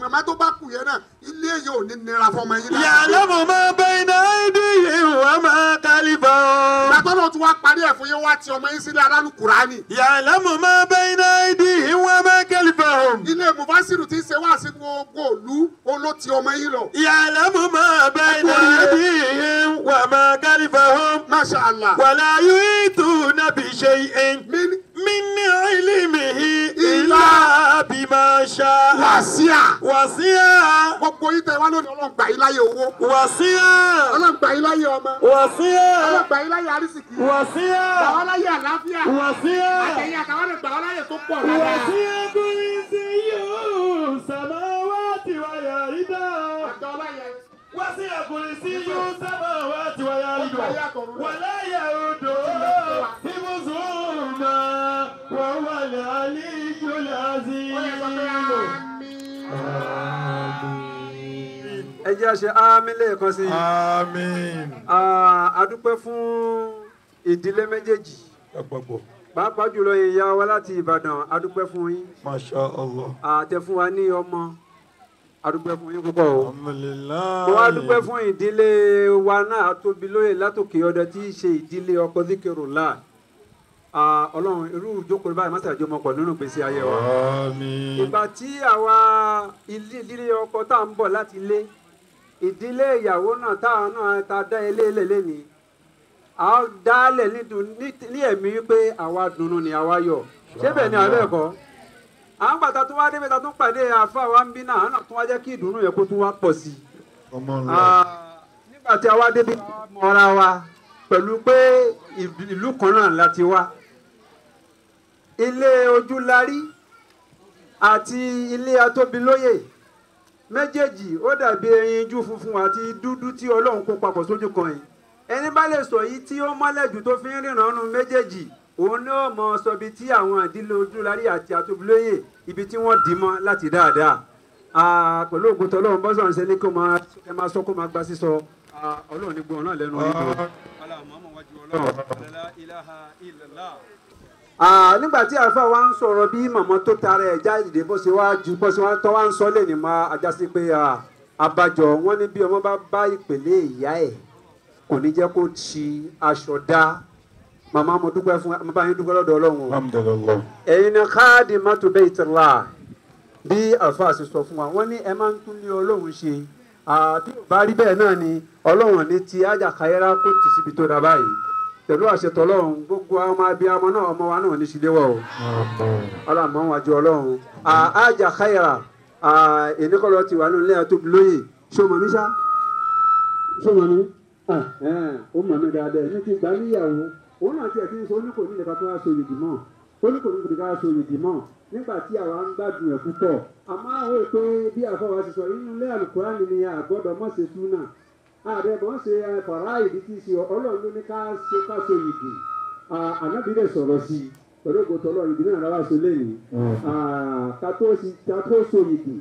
màmá tó bá kù yẹn náà ilé yìí ò ní nira fọmọ yín náà. يعلم ما بين أيديهم وما خلفهم. Gbàtọ́ náà tún wá parí ẹ̀ fún yín wá ti ọmọ yín sílẹ̀ alálùkùránì. يعلم ما بين أيديهم وما خلفهم. Ilé Mufasiru ti ń ṣe wá sí gbogbo òlu olóti ọmọ yín lọ. يعلم ما بين أيديهم وما خلفهم. Masha Allah. ولا يحيطون بشيء من علمه إلا بما شاء. Wàsíà. وسع Gbogbo yín tẹ wá lónìí Ọlọ́run gbà yín láyé owó. وسع Ọlọ́run gbà yín láyé ọmọ. وسع Ọlọ́run gbà yín láyé arísìkí. وسع Gbà wá láyé àlàáfíà. وسع Àtẹ̀yìn àtàwọn lè gbà wá láyé tó pọ̀ lára. وسع كرسيه السماوات والأرض. Àgbà ọláyẹ. وسع كرسيه السماوات والأرض ولا يؤوده حفظهما وهو العلي Ó yẹ sọ pé العظيم. àmín. Ẹ jẹ́ a ṣe àmín lẹ́ẹ̀kan sí i. Àmín. A dúpẹ́ fún ìdílé méjèèjì Àpapọ̀. pàápàá jùlọ ìyá wa láti Ìbàdàn, a dúpẹ́ fún yín. Masha Allah. Àtẹ fún wa ní ọmọ A dúpẹ́ fún yín púpọ̀ o. Mo wá dúpẹ́ fún ìdílé wa náà Tóbilóyè látòkè ọdẹ tí í ṣe ìdílé ọkọ Zikirullah. Ọlọ́run irú ìjókòó báyìí má ṣàjọ mọ̀ pọ̀ nínú ìgbésí ayé wa. Ìgbà tí àwa ìdílé ọkọ tá à ń bọ̀ láti ilé, ìdílé ìyàwó náà táwọn náà ta dá ilé ilé lẹ́ni, a dálẹ̀ ní ẹ̀mí wípé àwa dùnnú ni àwa yọ̀. Ṣé bẹ́ẹ̀ ni àbẹ́ ẹ̀kọ́? À ń gbàtà tó wá débẹ̀ ta tún pàdé àfa wa ń bí náà, àná tún wá jẹ́ kí ìdùnnú yẹn kó tún wá pọ̀ sí i. Nígbà tí a wá débi mọ́ra wa pẹ̀lú pé ìlú kan náà láti wá. Ilé Ojúlarí àti ilé Atóbilóyè méjèèjì ó dàbí ẹyinjú funfun àti dúdú tí Ọlọ́run kó papọ̀ sójú kan yìí. Ẹni bá lè sọ yìí tí ó mọ́lẹ̀ jù tó fi ń ríran nínú méjèèjì, òun ní ó mọ sọ ibi tí àwọn ìdílé Ojúlarí àti Atóbilóyè ibi tí wọ́n dì mọ́ láti dáadáa. Pẹ̀lú ògùn tọ́lọ́run bọ́sọ̀ ń ṣe ní kó máa sọ kó máa gba sísọ. Ọlọ́run ní gbọ́n náà lẹ́nu yìí. Nígbà tí àáfàá wa ń sọ̀rọ̀ bí màmá tó tara ẹ̀ jáde bó ṣe wá ju bó ṣe wá tọ́ wá ń sọ lè ní máa ajásí pé abájọ wọn ní bí ọmọ bá bá ìpèlè ìyá ẹ̀ kò ní jẹ́ kó ti aṣọ dá. Màmá mo dúpẹ́ fún mo bá yín dúpẹ́ lọ́dọ̀ Ọlọ́run o. Ẹ̀yin ni káàdì mọ́tò Baytullah bí àáfàá ṣe sọ fún wa, wọ́n ní ẹ máa ń tún ní Ọlọ́run ṣe. Bí ò bá rí bẹ́ẹ̀ náà ni Ọlọ́run ní ti ájà káyẹ́rá kó tì síbi tó dá báyìí. Pẹ̀lú àṣẹ tọ́lọ́run gbogbo ọmọ abiyamọ náà ọmọ wa náà ní síléwọ̀ o. Ọlọ́mọ wọn àjọ Ọlọ́run. Ájà káyẹ́rá ìníkọ́lọ́ ti wà nínú ilé Atóbilóyè. Ṣé o mọ̀ mí ṣá? Ṣé o mọ̀ mí? Ó mọ̀ mí dáadáa. Ní ti gbà níyàwó, òun náà tiẹ̀ ti ń sọ ó ní kò ní ìlẹ̀ka tó wá so yìgì mọ́. Ó ní kò ní ìlẹ̀ka so yìgì mọ́. Nígbà tí àwa ń gbádùn ẹ̀ púpọ̀. Àmọ́ àwọn ètò bí àfọwọ́ ṣe sọ inú ilé Àlùkùránì ni àgbọ́dọ̀ mọ̀ ṣe súnà. Ààrẹ mọ̀ ṣe fàrá ìdí tí ṣe Ọlọ́run ló ní ká ṣe ká so yìgì. Ànábì lè sọ̀rọ̀ sí i pẹ̀lú ògo tọ́lọ́ ìdí náà lára ṣe lẹ́yìn. Ká tó so yìgì,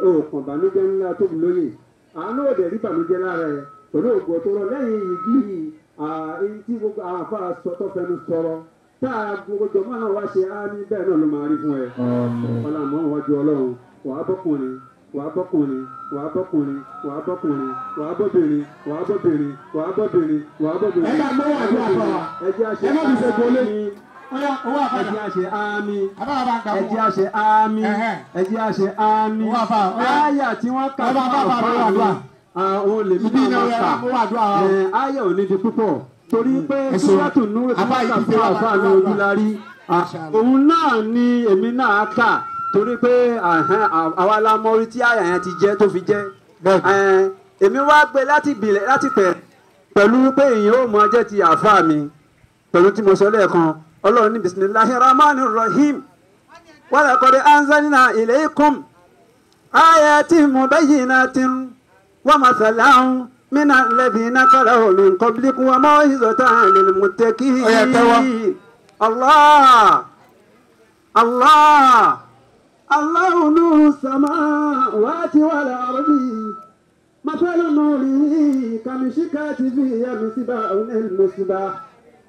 òkàn bànújẹ́ ńlá Tóbilóyè. Àánú òdẹ̀ rí bànújẹ́ lára ẹ̀ pẹ̀lú ògo tọ́lọ́ lẹ́yìn yìgì yìí tí gbogbo àwọn afárá sọ tó fẹnu sọ̀rọ̀. Tá a gbogbo jọmọ́ náà wá ṣe á ní bẹ́ẹ̀ náà ló máa rí fún ẹ. Ọlọ́mọ wájú Ọlọ́run, wàá bọ́kùnrin, wàá bọ́kùnrin, wàá bọ́kùnrin, wàá bọ́kùnrin, wàá bọ́bìnrin, wàá bọ́bìnrin, wàá bọ́bìnrin, wàá bọ́bìnrin. Ẹ bá mọ́wọ́ àdúrà fún wa. Ẹ jẹ́ àṣẹ Ẹ má fi ṣe gbolé. Ẹ jẹ́ àṣẹ àmín. Ẹ jẹ́ àṣẹ àmín. Ẹ jẹ́ àṣẹ àmín. Áyà tí wọ́n kà fún àfáà mi, òun lèmi náà máa kà. Áyà ò ní di púpọ̀ torí pé Súrátù Núr tí wọ́n kà fún àfáà mi Ojúlarí, òun náà ni èmi náà kà torí pé àwa la mọ orí tí àyà yẹn ti jẹ́ tó fi jẹ́. Èmi wá gbé láti ìbílẹ̀ láti pẹ̀ pẹ̀lú pé èèyàn ò mọ jẹ́ ti àfáà mi pẹ̀lú tí mo sọ lẹ́ẹ̀kan. Ọlọ́run ní bisimilahi rahman rahim wa laqad anzalna ilaykum ayatin mubayyinatin wa mathalan mina alladhina khalaw min qablikum wa maw'izatan lil muttaqin. Allah Allah Allahu nuru samawati wal ardi mathalu nurihi kamishkatin fiha misbahun al-misbah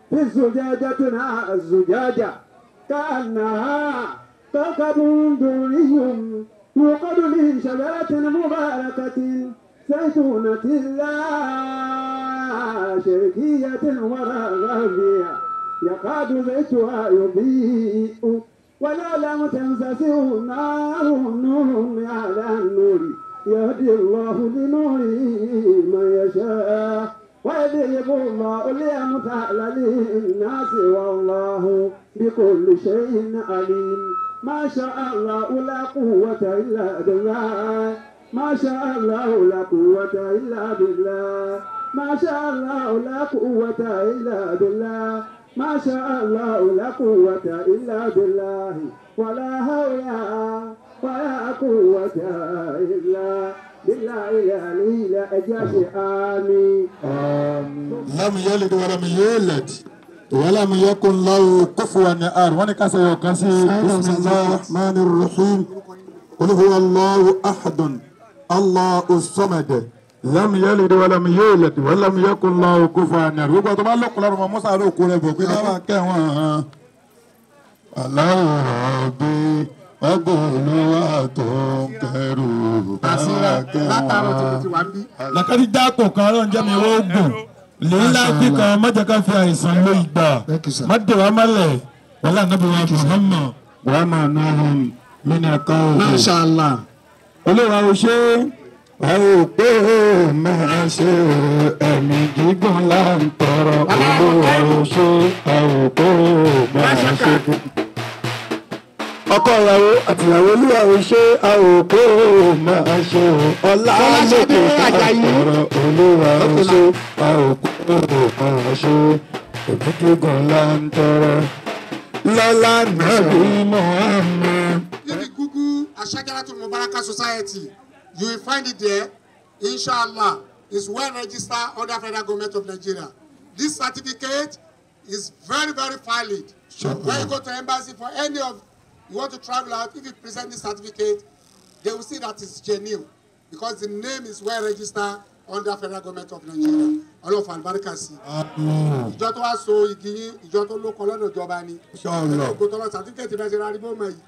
fi zujajatin az-zujaja ka'annaha kawkabun durriyyun yuqadu min shajaratin mubarakatin زيتونة لا شرقية ولا غربية يكاد زيتها يضيء ولا لم تمسسه نار نور على النور يهدي الله لنوره من يشاء ويضرب الله الأمثال للناس والله بكل شيء عليم. ما شاء الله لا قوة إلا بالله. ما شاء الله لا قوة إلا بالله. ما شاء الله لا قوة إلا بالله. ما شاء الله لا قوة إلا بالله. ولا حول ولا قوة إلا بالله العلي العظيم. آمين. لم يلد ولم يولد ولم يكن له كفوا أحد. wọ́n ní ká ṣe ọ̀kan sí bismillahir rahmanir rahim. قل هو الله أحد الله الصمد لم يلد ولم يولد ولم يكن له كفوا أحد. Gbogbo àti ọba lọ́kùnrin lọ́rùn mọ́ Musa ló kó rẹ̀ bọ̀ pé báwa kẹ́wọ̀n. Allahu Rabbi Ọgbọ̀n olúwa tó ń kẹrù bá kẹwọn. Làkàtí dákò kan ọlọ́run jẹ́ mi ó gùn. Lèyí láti kan má jẹ́ ká fi àìsàn ló ìgbà. Má dè wá mọ́lẹ̀. Wọ́lá nàbí wa Muhammad. Wàá máa ná ohun mí ní ẹ̀ka òkú. Masha Allah. Olúwa ò ṣe é. Ẹ ò pé máa ṣe ẹ̀mí gígùn là ń tọrọ. Olúwa ò ṣe ẹ ò pé máa ṣe. Ọkọ ìyàwó àtìyàwó olúwa ò ṣe a ò pé máa ṣe o. Ọlá lókè ká tọrọ. Olúwa ò ṣe a ò pé máa ṣe ẹ̀mí gígùn là ń tọrọ. Lọ́lá nàbí Muhammad. If you Google Ashajaratul Mubaraka Society, you will find it there. Inshallah, it's well registered under Federal Government of Nigeria. This certificate is very, very valid. Sure. When you go to embassy for any of you want to travel out, if you present this certificate, they will see that it's genuine because the name is well registered under Federal Government of Nigeria. Ọlọ́run fàlùbáríkà sí. Ìjọ tó wá so igi yín, ìjọ tó lóko lọ́dọ̀ ìjọba ni. Inshallah. Ògo tọ́lọ́ certificate bẹ́ẹ̀ ṣe rárí bó mọ̀ yìí.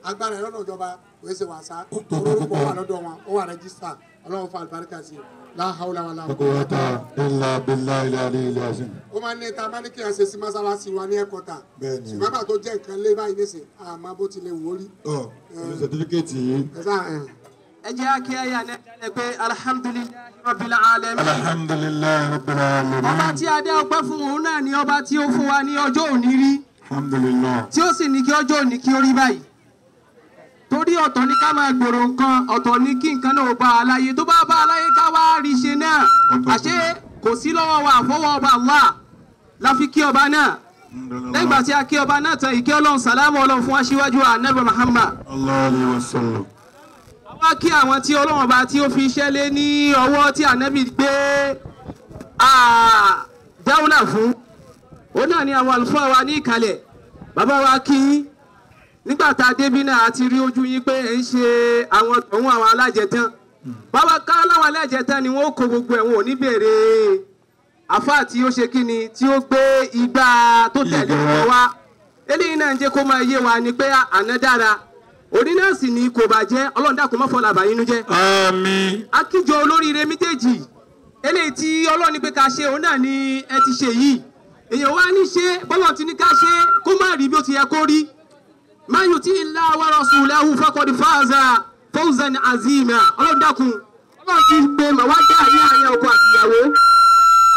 Agbára ẹ̀ lọ́dọ̀ ìjọba kò ṣe wàsá. Orúkọ wà lọ́dọ̀ wọn, ó wà rẹ́gísítà. Ọlọ́run fàlùbáríkà sí. La hawla wala Quwwata illa billahi al-aliyyil azim. Ó máa ń ní ta máa ní kí ẹ ṣe sí mọ́sálásí wa ní ẹ̀kọ́ta. Bẹ́ẹ̀ni. Ṣùgbọ́n bàtó jẹ́ nǹkan lé báyìí nísìn, àmọ́ bó ti lè wò ó rí. Ọ̀ pẹ̀lú sẹtífíkẹ́ẹ̀tì yìí. Ẹ sáà ẹ̀. Ẹ jẹ́ kí ẹ yà ní ẹ̀jẹ̀ pé alhamdulillahi rabbil alamin. Alhamdulillahi rabbil alamin. Ọba tí a dá ọpẹ́ fún òun náà ni ọba tí ó fún wa ní ọjọ́ òní rí. Alhamdulillah. Tí ó sì ní kí ọjọ́ òní kí ó rí báyìí. Torí ọ̀tọ̀ ní ká máa gbèrò nǹkan, ọ̀tọ̀ ní kí nǹkan náà bá a láyé. Tó bá bá a láyé ká wá rí ṣe náà. Àṣé kò sí lọ́wọ́ wa àfọwọ́ ọba Allah la fi kí ọba náà. Lẹ́gbàá tí a kí ọba náà tán, ìkẹ́ Ọlọ́run sàlámù Ọlọ́run fún aṣíwájú Ànábì Muhammad. Allahu alayhi wa sallam. Wá kí àwọn tí Ọlọ́run ọba tí ó fi iṣẹ́ lé ní ọwọ́ tí Ànábì gbé dáúlà fún. Ó náà ni àwọn àlùfáà wa ní ìkàlẹ̀. Bàbá wa kí yín. Nígbà tá a débí náà a ti rí ojú yín pé ẹ̀ ń ṣe àwọn tọ̀hún àwọn alájẹtán. Bàbá ká láwọn alájẹtán ni wọ́n kó gbogbo ẹ̀wọ̀n ò ní béèrè àfáà tí ó ṣe kí ni tí ó gbé igbá tó tẹ̀lé wọn wá. Eléyìí náà ń jẹ́ kó máa yé wa ni pé àná dára. Òní náà sì ni kò bàjẹ́. Ọlọ́run dákun má fọlá bàyínú jẹ́. Àmín. Akíjọ olóríire méjèèjì eléyìí tí Ọlọ́run ní pé ká ṣe òun náà ni ẹ ti ṣe yìí. Èèyàn wá ní ṣe bọ́lọ̀ ti ní ká ṣe kó má rí bí ó ti yẹ kó rí. Man yuti illaha wa rasulahu faqad faza fawzan azima. Ọlọ́run dákun Ọlọ́run ti gbé màwá dá ní àárín ọkọ àtìyàwó.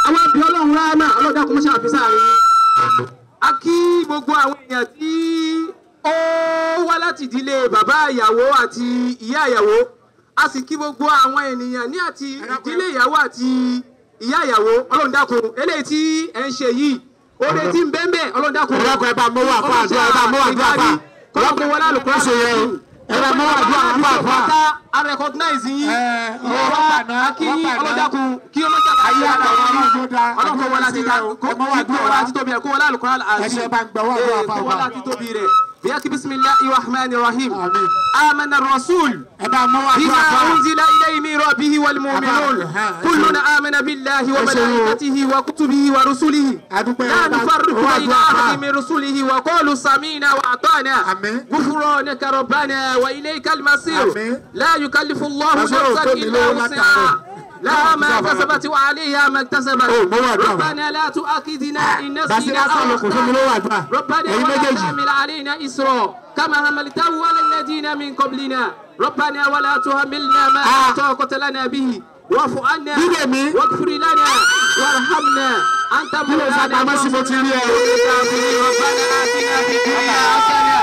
Àwọn àbí Ọlọ́run ráàmà Ọlọ́run dákun mọ́ṣáà fi sáàrin. A kí gbogbo àwọn èèyàn tí ó wá láti ìdílé bàbá ìyàwó àti ìyá ìyàwó. A sì kí gbogbo àwọn ènìyàn ní àti ìdílé ìyàwó àti ìyá ìyàwó. Ọlọ́run dákun eléyìí tí ẹ ń ṣe yìí oore tí ń bẹ́ẹ̀ bẹ́ẹ̀ Ọlọ́run dákun. Ọlọ́kọ̀ ẹ bá mọ́wọ́ àfa àdúrà ẹ bá mọ́wọ́ àdúrà àfa. Kọ́lọ́kọ̀ wọlé àlùkò Ṣe yẹ o. Ẹ bá mọ́wọ́ àdúrà àfa àfa. A recognize yín. Ọwọ́ Ìwà akínyín Ọlọ́run dákun kí ó má ṣàkóso Ayé àtàwọn ọlọ́run tó dáa. Ọlọ́run kó wọlé àti ta kó wọlé àti tóbi rẹ̀ kó wọlé àlùkò àti Ẹ ṣe bá ń gbọ́wọ́ àdúrà àfa kó wọlé àti tóbi rẹ̀. Bíyàkí bisimilahi rahman rahim. Àmín. Amana rasul. Ẹ bá mọ́wọ́ àdúrà بما àfa. أنزل إليه من ربه والمؤمنون كلنا آمن بالله وملائكته وكتبه ورسله لا نفرق بين أحد من رسله وقالوا سمعنا وأطعنا غفرانك ربنا وإليك المصير لا يكلف الله نفسا إلا وسعها لها ما كسبت وعليها ما اكتسبت ربنا لا تؤاخذنا إن نسينا أو أخطأنا ربنا ولا تحمل علينا إصرا كما حملته على الذين من قبلنا ربنا ولا تحملنا ما لا طاقة لنا به واعف عنا واغفر لنا وارحمنا أنت مولانا ربنا آتنا في الدنيا حسنة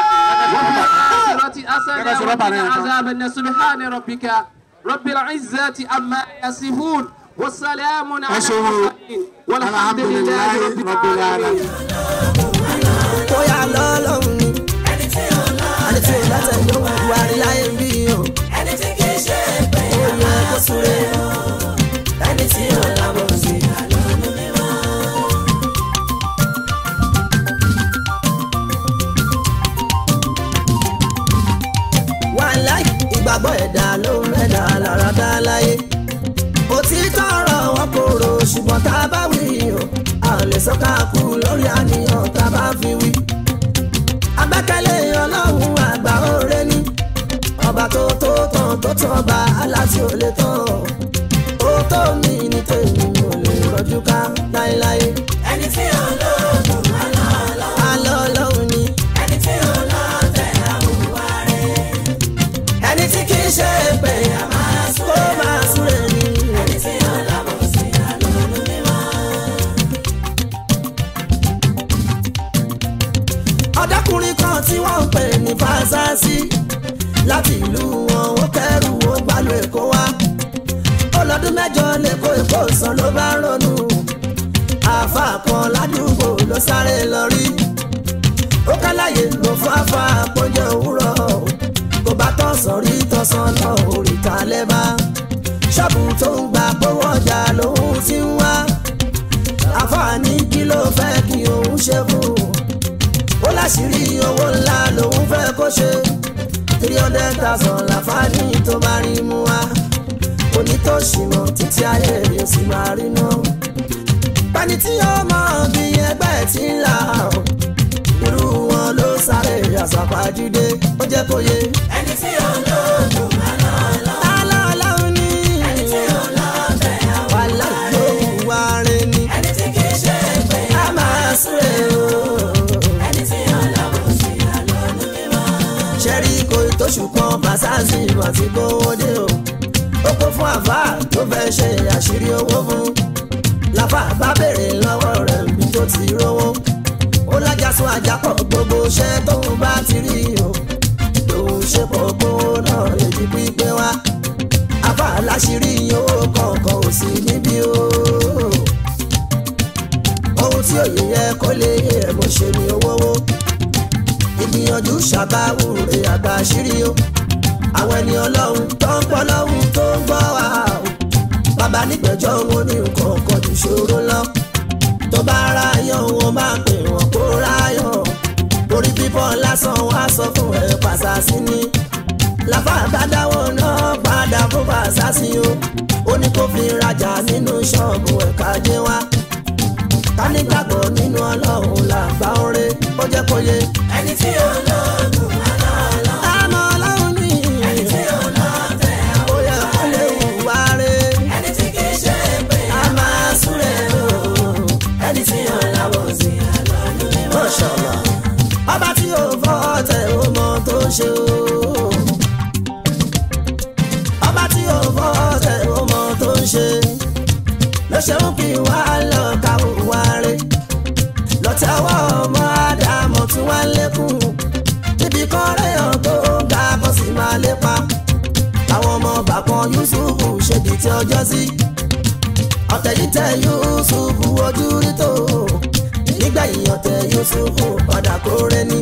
وفي الآخرة حسنة وقنا عذاب النار سبحان ربك رب العزة عما يصفون والسلام على المرسلين والحمد لله رب العالمين. Bóyá lọ́lọ́run ni. Ẹni tí ò látẹ̀ ló wà ní láyé bí o. Ẹni tí kì í ṣe pé ó yẹ kó súré o. Ẹni tí ò lábọ̀ sí àlọ́nù mímọ́. Wàláì ìgbàgbọ́ ẹ̀dá ló ń mẹ́dà lára dá láyé. Òtítọ́ ọ̀rọ̀ wọn korò ṣùgbọ́n tá a bá wí o. A ò lè sọ ká kú lórí àníyàn tá a bá fi wí. Agbẹ́kẹ̀lé Ọlọ́run àgbà oore ni. tán tó tán bá aláti ò lè tán ó tó mi ní tèmi ò lè rọjú ká láéláé. Ẹni tí ò lóògùn alọ́ ọlọ́run ni. Ẹni tí ò lọ́tẹ̀ àwùwá rẹ̀. Ẹni tí kì í ṣe pé kó máa súre ni. Ẹni tí ò lábòsí àlọ́nù mímọ́. Ọ̀dọ́kùnrin kan tí wọ́n ń pè ní Fásásí láti ìlú wọn ó kẹ́rù ó gbàlú Èkó wá. Ó lọ́dún mẹ́jọ lẹ́kọ̀ọ́ Èkó sàn ló bá ń ronú. Àáfàá kan ládùúgbò ló sáré lọ rí. Ó kálàyé ló fáfá àpọ́njẹ òwúrọ̀. Kò bá tọ̀sán rí tọ̀sán náà oríta lẹ́bàá. Ṣọ́ọ̀bù tó ń gba gbówó ọjà lòun ti ń wá. Àáfàá ní kí ló fẹ́ kí òun ṣe fún un. Ó láṣìírí owó ńlá lòun fẹ́ kó ṣe. 300,000 làfáàní tó bá rí mú wá. Onítòṣì mọ̀ títí ayé yóò sì máa rí nù. Pẹ́ni tí ó mọ̀ bí ẹgbẹ́ ti ń là ó. Irú wọn ló sáré àsàpàjúdé ó jẹ́ kó yé. Ẹni tí ò lóògùn alọ́ ọlọ́run ni. Ẹni tí ò lọ́tẹ̀ wàhálà yóò wá rẹ ni. Ẹni tí kì í ṣe pé a máa súre o. Ẹni tí ò lábòsí àlọ́nù mímọ́. Ṣẹ́rí kò tóṣù kan Fásásí àti kówó dé o. Ó kó fún àfáà tó fẹ́ ṣe àṣírí owó fún. Làfáà bá béèrè lọ́wọ́ rẹ̀ níbi tó ti rówó. Ó lájàsún àjàpọ̀ gbogbo iṣẹ́ tóun bá ti rí o. Lòun ṣe pọ̀ kówó náà lè di pípé wá. Àfáà láṣìírí owó kọ̀ọ̀kan ò sí níbí o. Ohun tí òye yẹ kó lè yẹ ẹ̀ mo ṣe ni owó wó. Ìgbìyànjú ṣàbáwúre àgbà àṣírí o. Àwọn ẹni ọlọ́run tó ń pọ́ lọ́hùn tó ń gbọ́ wa o. Bàbá nígbẹ̀jọ́ wọn ní nǹkan kan jù ṣòro lọ. Tó bá ráyọ̀ wọn máa pè wọ́n kó ráyọ̀. Orí fífọ́ lásán wá sọ fún ẹ Fásásí ni. Làfà bá dáwọ́ náà padà fún Fásásí o. Ó ní kó fi rajà nínú ṣọ́ọ̀bù ẹ̀ka jẹ́ wá. Ká nígbàgbọ́ nínú ọlọ́run làgbà oore ó jẹ́ kó yé. Ẹni tí ò lóògùn àmọ́ ọlọ́run ni. Ẹni tí ò lọ́tẹ̀ ó yẹ kó lè hùwà rẹ̀. Ẹni tí kì í ṣe pé a máa súre o. Ẹni tí ò lábòsí àlọ́nù mímọ́. Mashallah. Ọba tí ò fọ́ tẹ̀ ó mọ tó ń ṣe o. Ọba tí ò fọ́ tẹ̀ ó mọ tó ń ṣe. Ló ṣe ń kí wá lọ ká hùwà rẹ̀. Lọ́tẹ̀wọ́ ọmọ Ádámọ̀ tún wá lékún. Níbi kan rẹ̀yàn tó ń ga bọ́ sí máa lépa. Àwọn ọmọ bàkan Yúsùfù ṣe di ti ọjọ́ sí. Ọ̀tẹ̀ yìí tẹ Yúsùfù ojú rí tó. Nígbẹ̀yìn ọ̀tẹ̀ Yúsùfù padà kóre ni.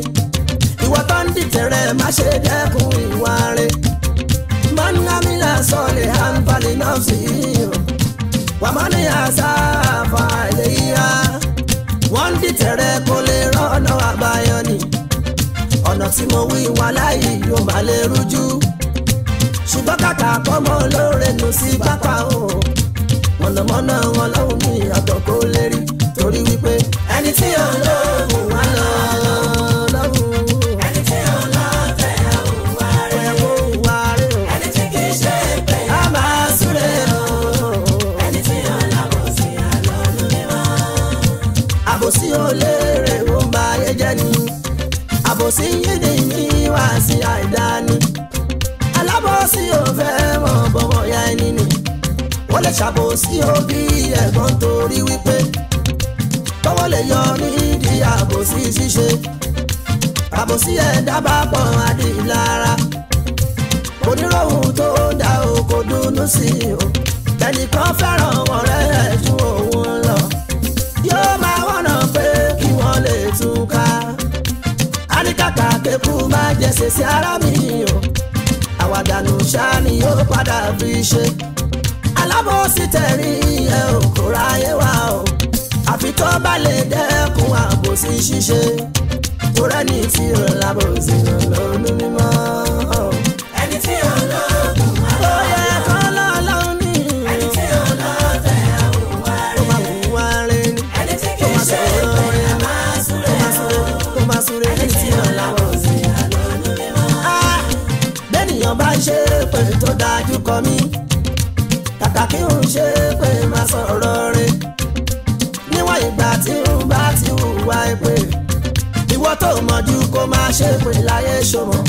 Ìwọ tó ń dìtẹ̀ rẹ̀ má ṣe dẹ́kun ìwà rẹ̀. Mọ́nàmílà sọ̀lẹ̀ àǹfààní náà sí i. Wàmọ́ni àṣà àfàlẹ́ yíyá. Wọ́n ń dìtẹ̀ rẹ̀ kó lè rọ́nà àbáyọ ni. Ọ̀nà tí mo wí wà láyé yóò má lè rújú. Ṣùgbọ́n kàkà kọ́mọ lóore nù sí pápá o. Mọ̀nàmọ́ná wọn lọ́hùn ní àtọ̀ kó lè rí. Torí wípé ẹni tí ò lóògùn wà lọ lọ́hùn. Ẹni tí ò lọ́tẹ̀ àwùwá rẹ̀. Ẹ kó wá rẹ̀ o. Ẹni tí kì í ṣe pé a máa súre o. Ẹni tí ò lábòsí àlọ́nù mímọ́. Àbòsí ò léèrè ó ń ba ayé jẹ́ ni. Àbòsí yìí ni mí wá sí àìdáni. Alábòsí ò fẹ́ mọ̀ bọ̀wọ̀ ya ẹni ni. Wọ́n lè ṣàbòsí òbí ẹ̀gbọ́n torí wípé tọ́wọ́ lè yọ nídìí àbòsí ṣíṣe. Àbòsí ẹ̀dá bá pọ̀ adìlára. Oníròhùn tó ń dá o kò dùnnú sí o. Ẹnìkan fẹ́ràn ọ̀rẹ́ ẹ̀ ju òun lọ. Yóò máa wọ̀nà pé kí wọ́n lè túká. Àníkàkà kékú máa jẹ sèse ara mi o. Àwàdànù ṣá ni yóò padà fi ṣe. Alábòsí tẹ̀rí ẹ ò kó ráyé wá o. Àfi tó bá lè dẹ́kun àbòsí ṣíṣe. Torẹ́ni tí ò lábòsí lọ́nù mímọ́. Ẹni tí ò lóògùn Ó yẹ kọ́ lọ́lọ́run ní. Ẹni tí ò lọ́tẹ̀ àwùwá Ó rẹ̀. máa hùwà rẹ̀ ni. Ẹni tí kì í ṣe pé a máa súre o. Tó máa súre Ẹni tí ò lábòsí àlọ́nù mímọ́. Bẹ́ẹ̀nìyàn bá ṣe tó mọ̀jú kó máa ṣe pé láyé ṣòmọ̀.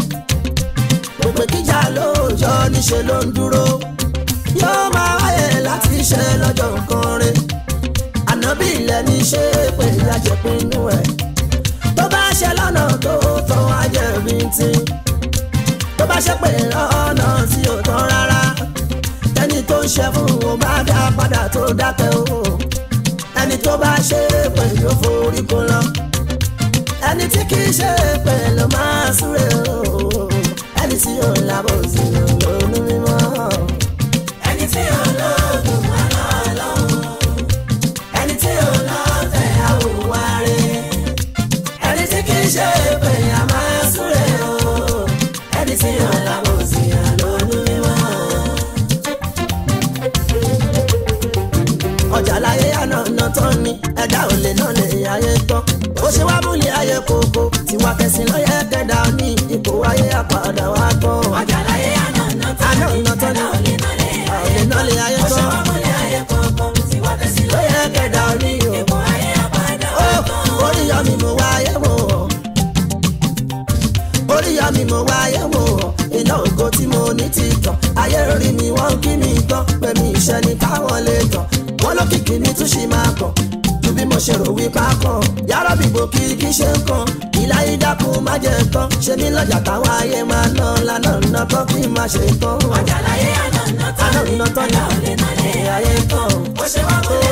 Gbogbo kíjà lóòjọ́ níṣe ló ń dúró. Yóò máa wáyé láti ṣe lọ́jọ́ nǹkan rẹ̀. Ànábì ilẹ̀ ní ṣe pé lájẹpinnu ẹ̀. Tó bá ṣe lọ́nà tó tọ́ ajẹ́bí tí. Tó bá ṣe pé lọ́nà tí ò tọ́ rárá. Ẹni tó ń ṣe fún òun bá dá padà tó dákẹ́ o. Ẹni tó bá ṣe pé yóò forí kó lọ. Ẹni tí kì í ṣe pé ló máa súre o. Ẹni tí ò lábọ̀ sí lónú mímọ́. Ẹni tí ò lóògùn àná lọ́wọ́. Ẹni tí ò lọ́tẹ̀ àwòwá rẹ̀. Ẹni tí kì í ṣe pé a máa súre o. Ẹni tí ò lábọ̀ sí lónú mímọ́. Ọjà láyé àná tán ni ẹ̀dá ò lè náà lè ayé tán. Ó ṣe wá múlẹ̀ ayé kòkó tiwa tẹ̀sìn lọ́yẹ̀ kẹ́dà ní ipò ayé àpàdà wá tán. Ọjà láyé àná tán ni ẹ̀dá ò lè náà lè ayé tán. Ó ṣe tán. wá múlẹ̀ ayé kòkó tiwa tẹ̀sìn lọ́yẹ̀ kẹ́dà ní ipò ayé àpàdà wá tán. Orí yọ mi mo wáyé wò ó. Orí yọ mi mo wáyé wò ó. Iná ògo tí mo ní ti tàn. Ayé rí mi wọ́n kí mi tán. Pé mi ìṣẹ́ ni káwọn lè tàn. Wọ́n lókìkí mi tún ṣì máa kàn. Ju bí mo ṣe rò wípé a kàn. Yàrá bìbò kí kí ṣe ń kàn. Ìláyé dákun má jẹ tán. Ṣe mí lọ́jà táwọn ayé máa ná lánàá ná tán kí n má ṣe tán. Ọjà láyé àná Àná tán ni tán ni ẹ̀dá ò lè náà lè ayé tán. Ó ṣe wá múlẹ̀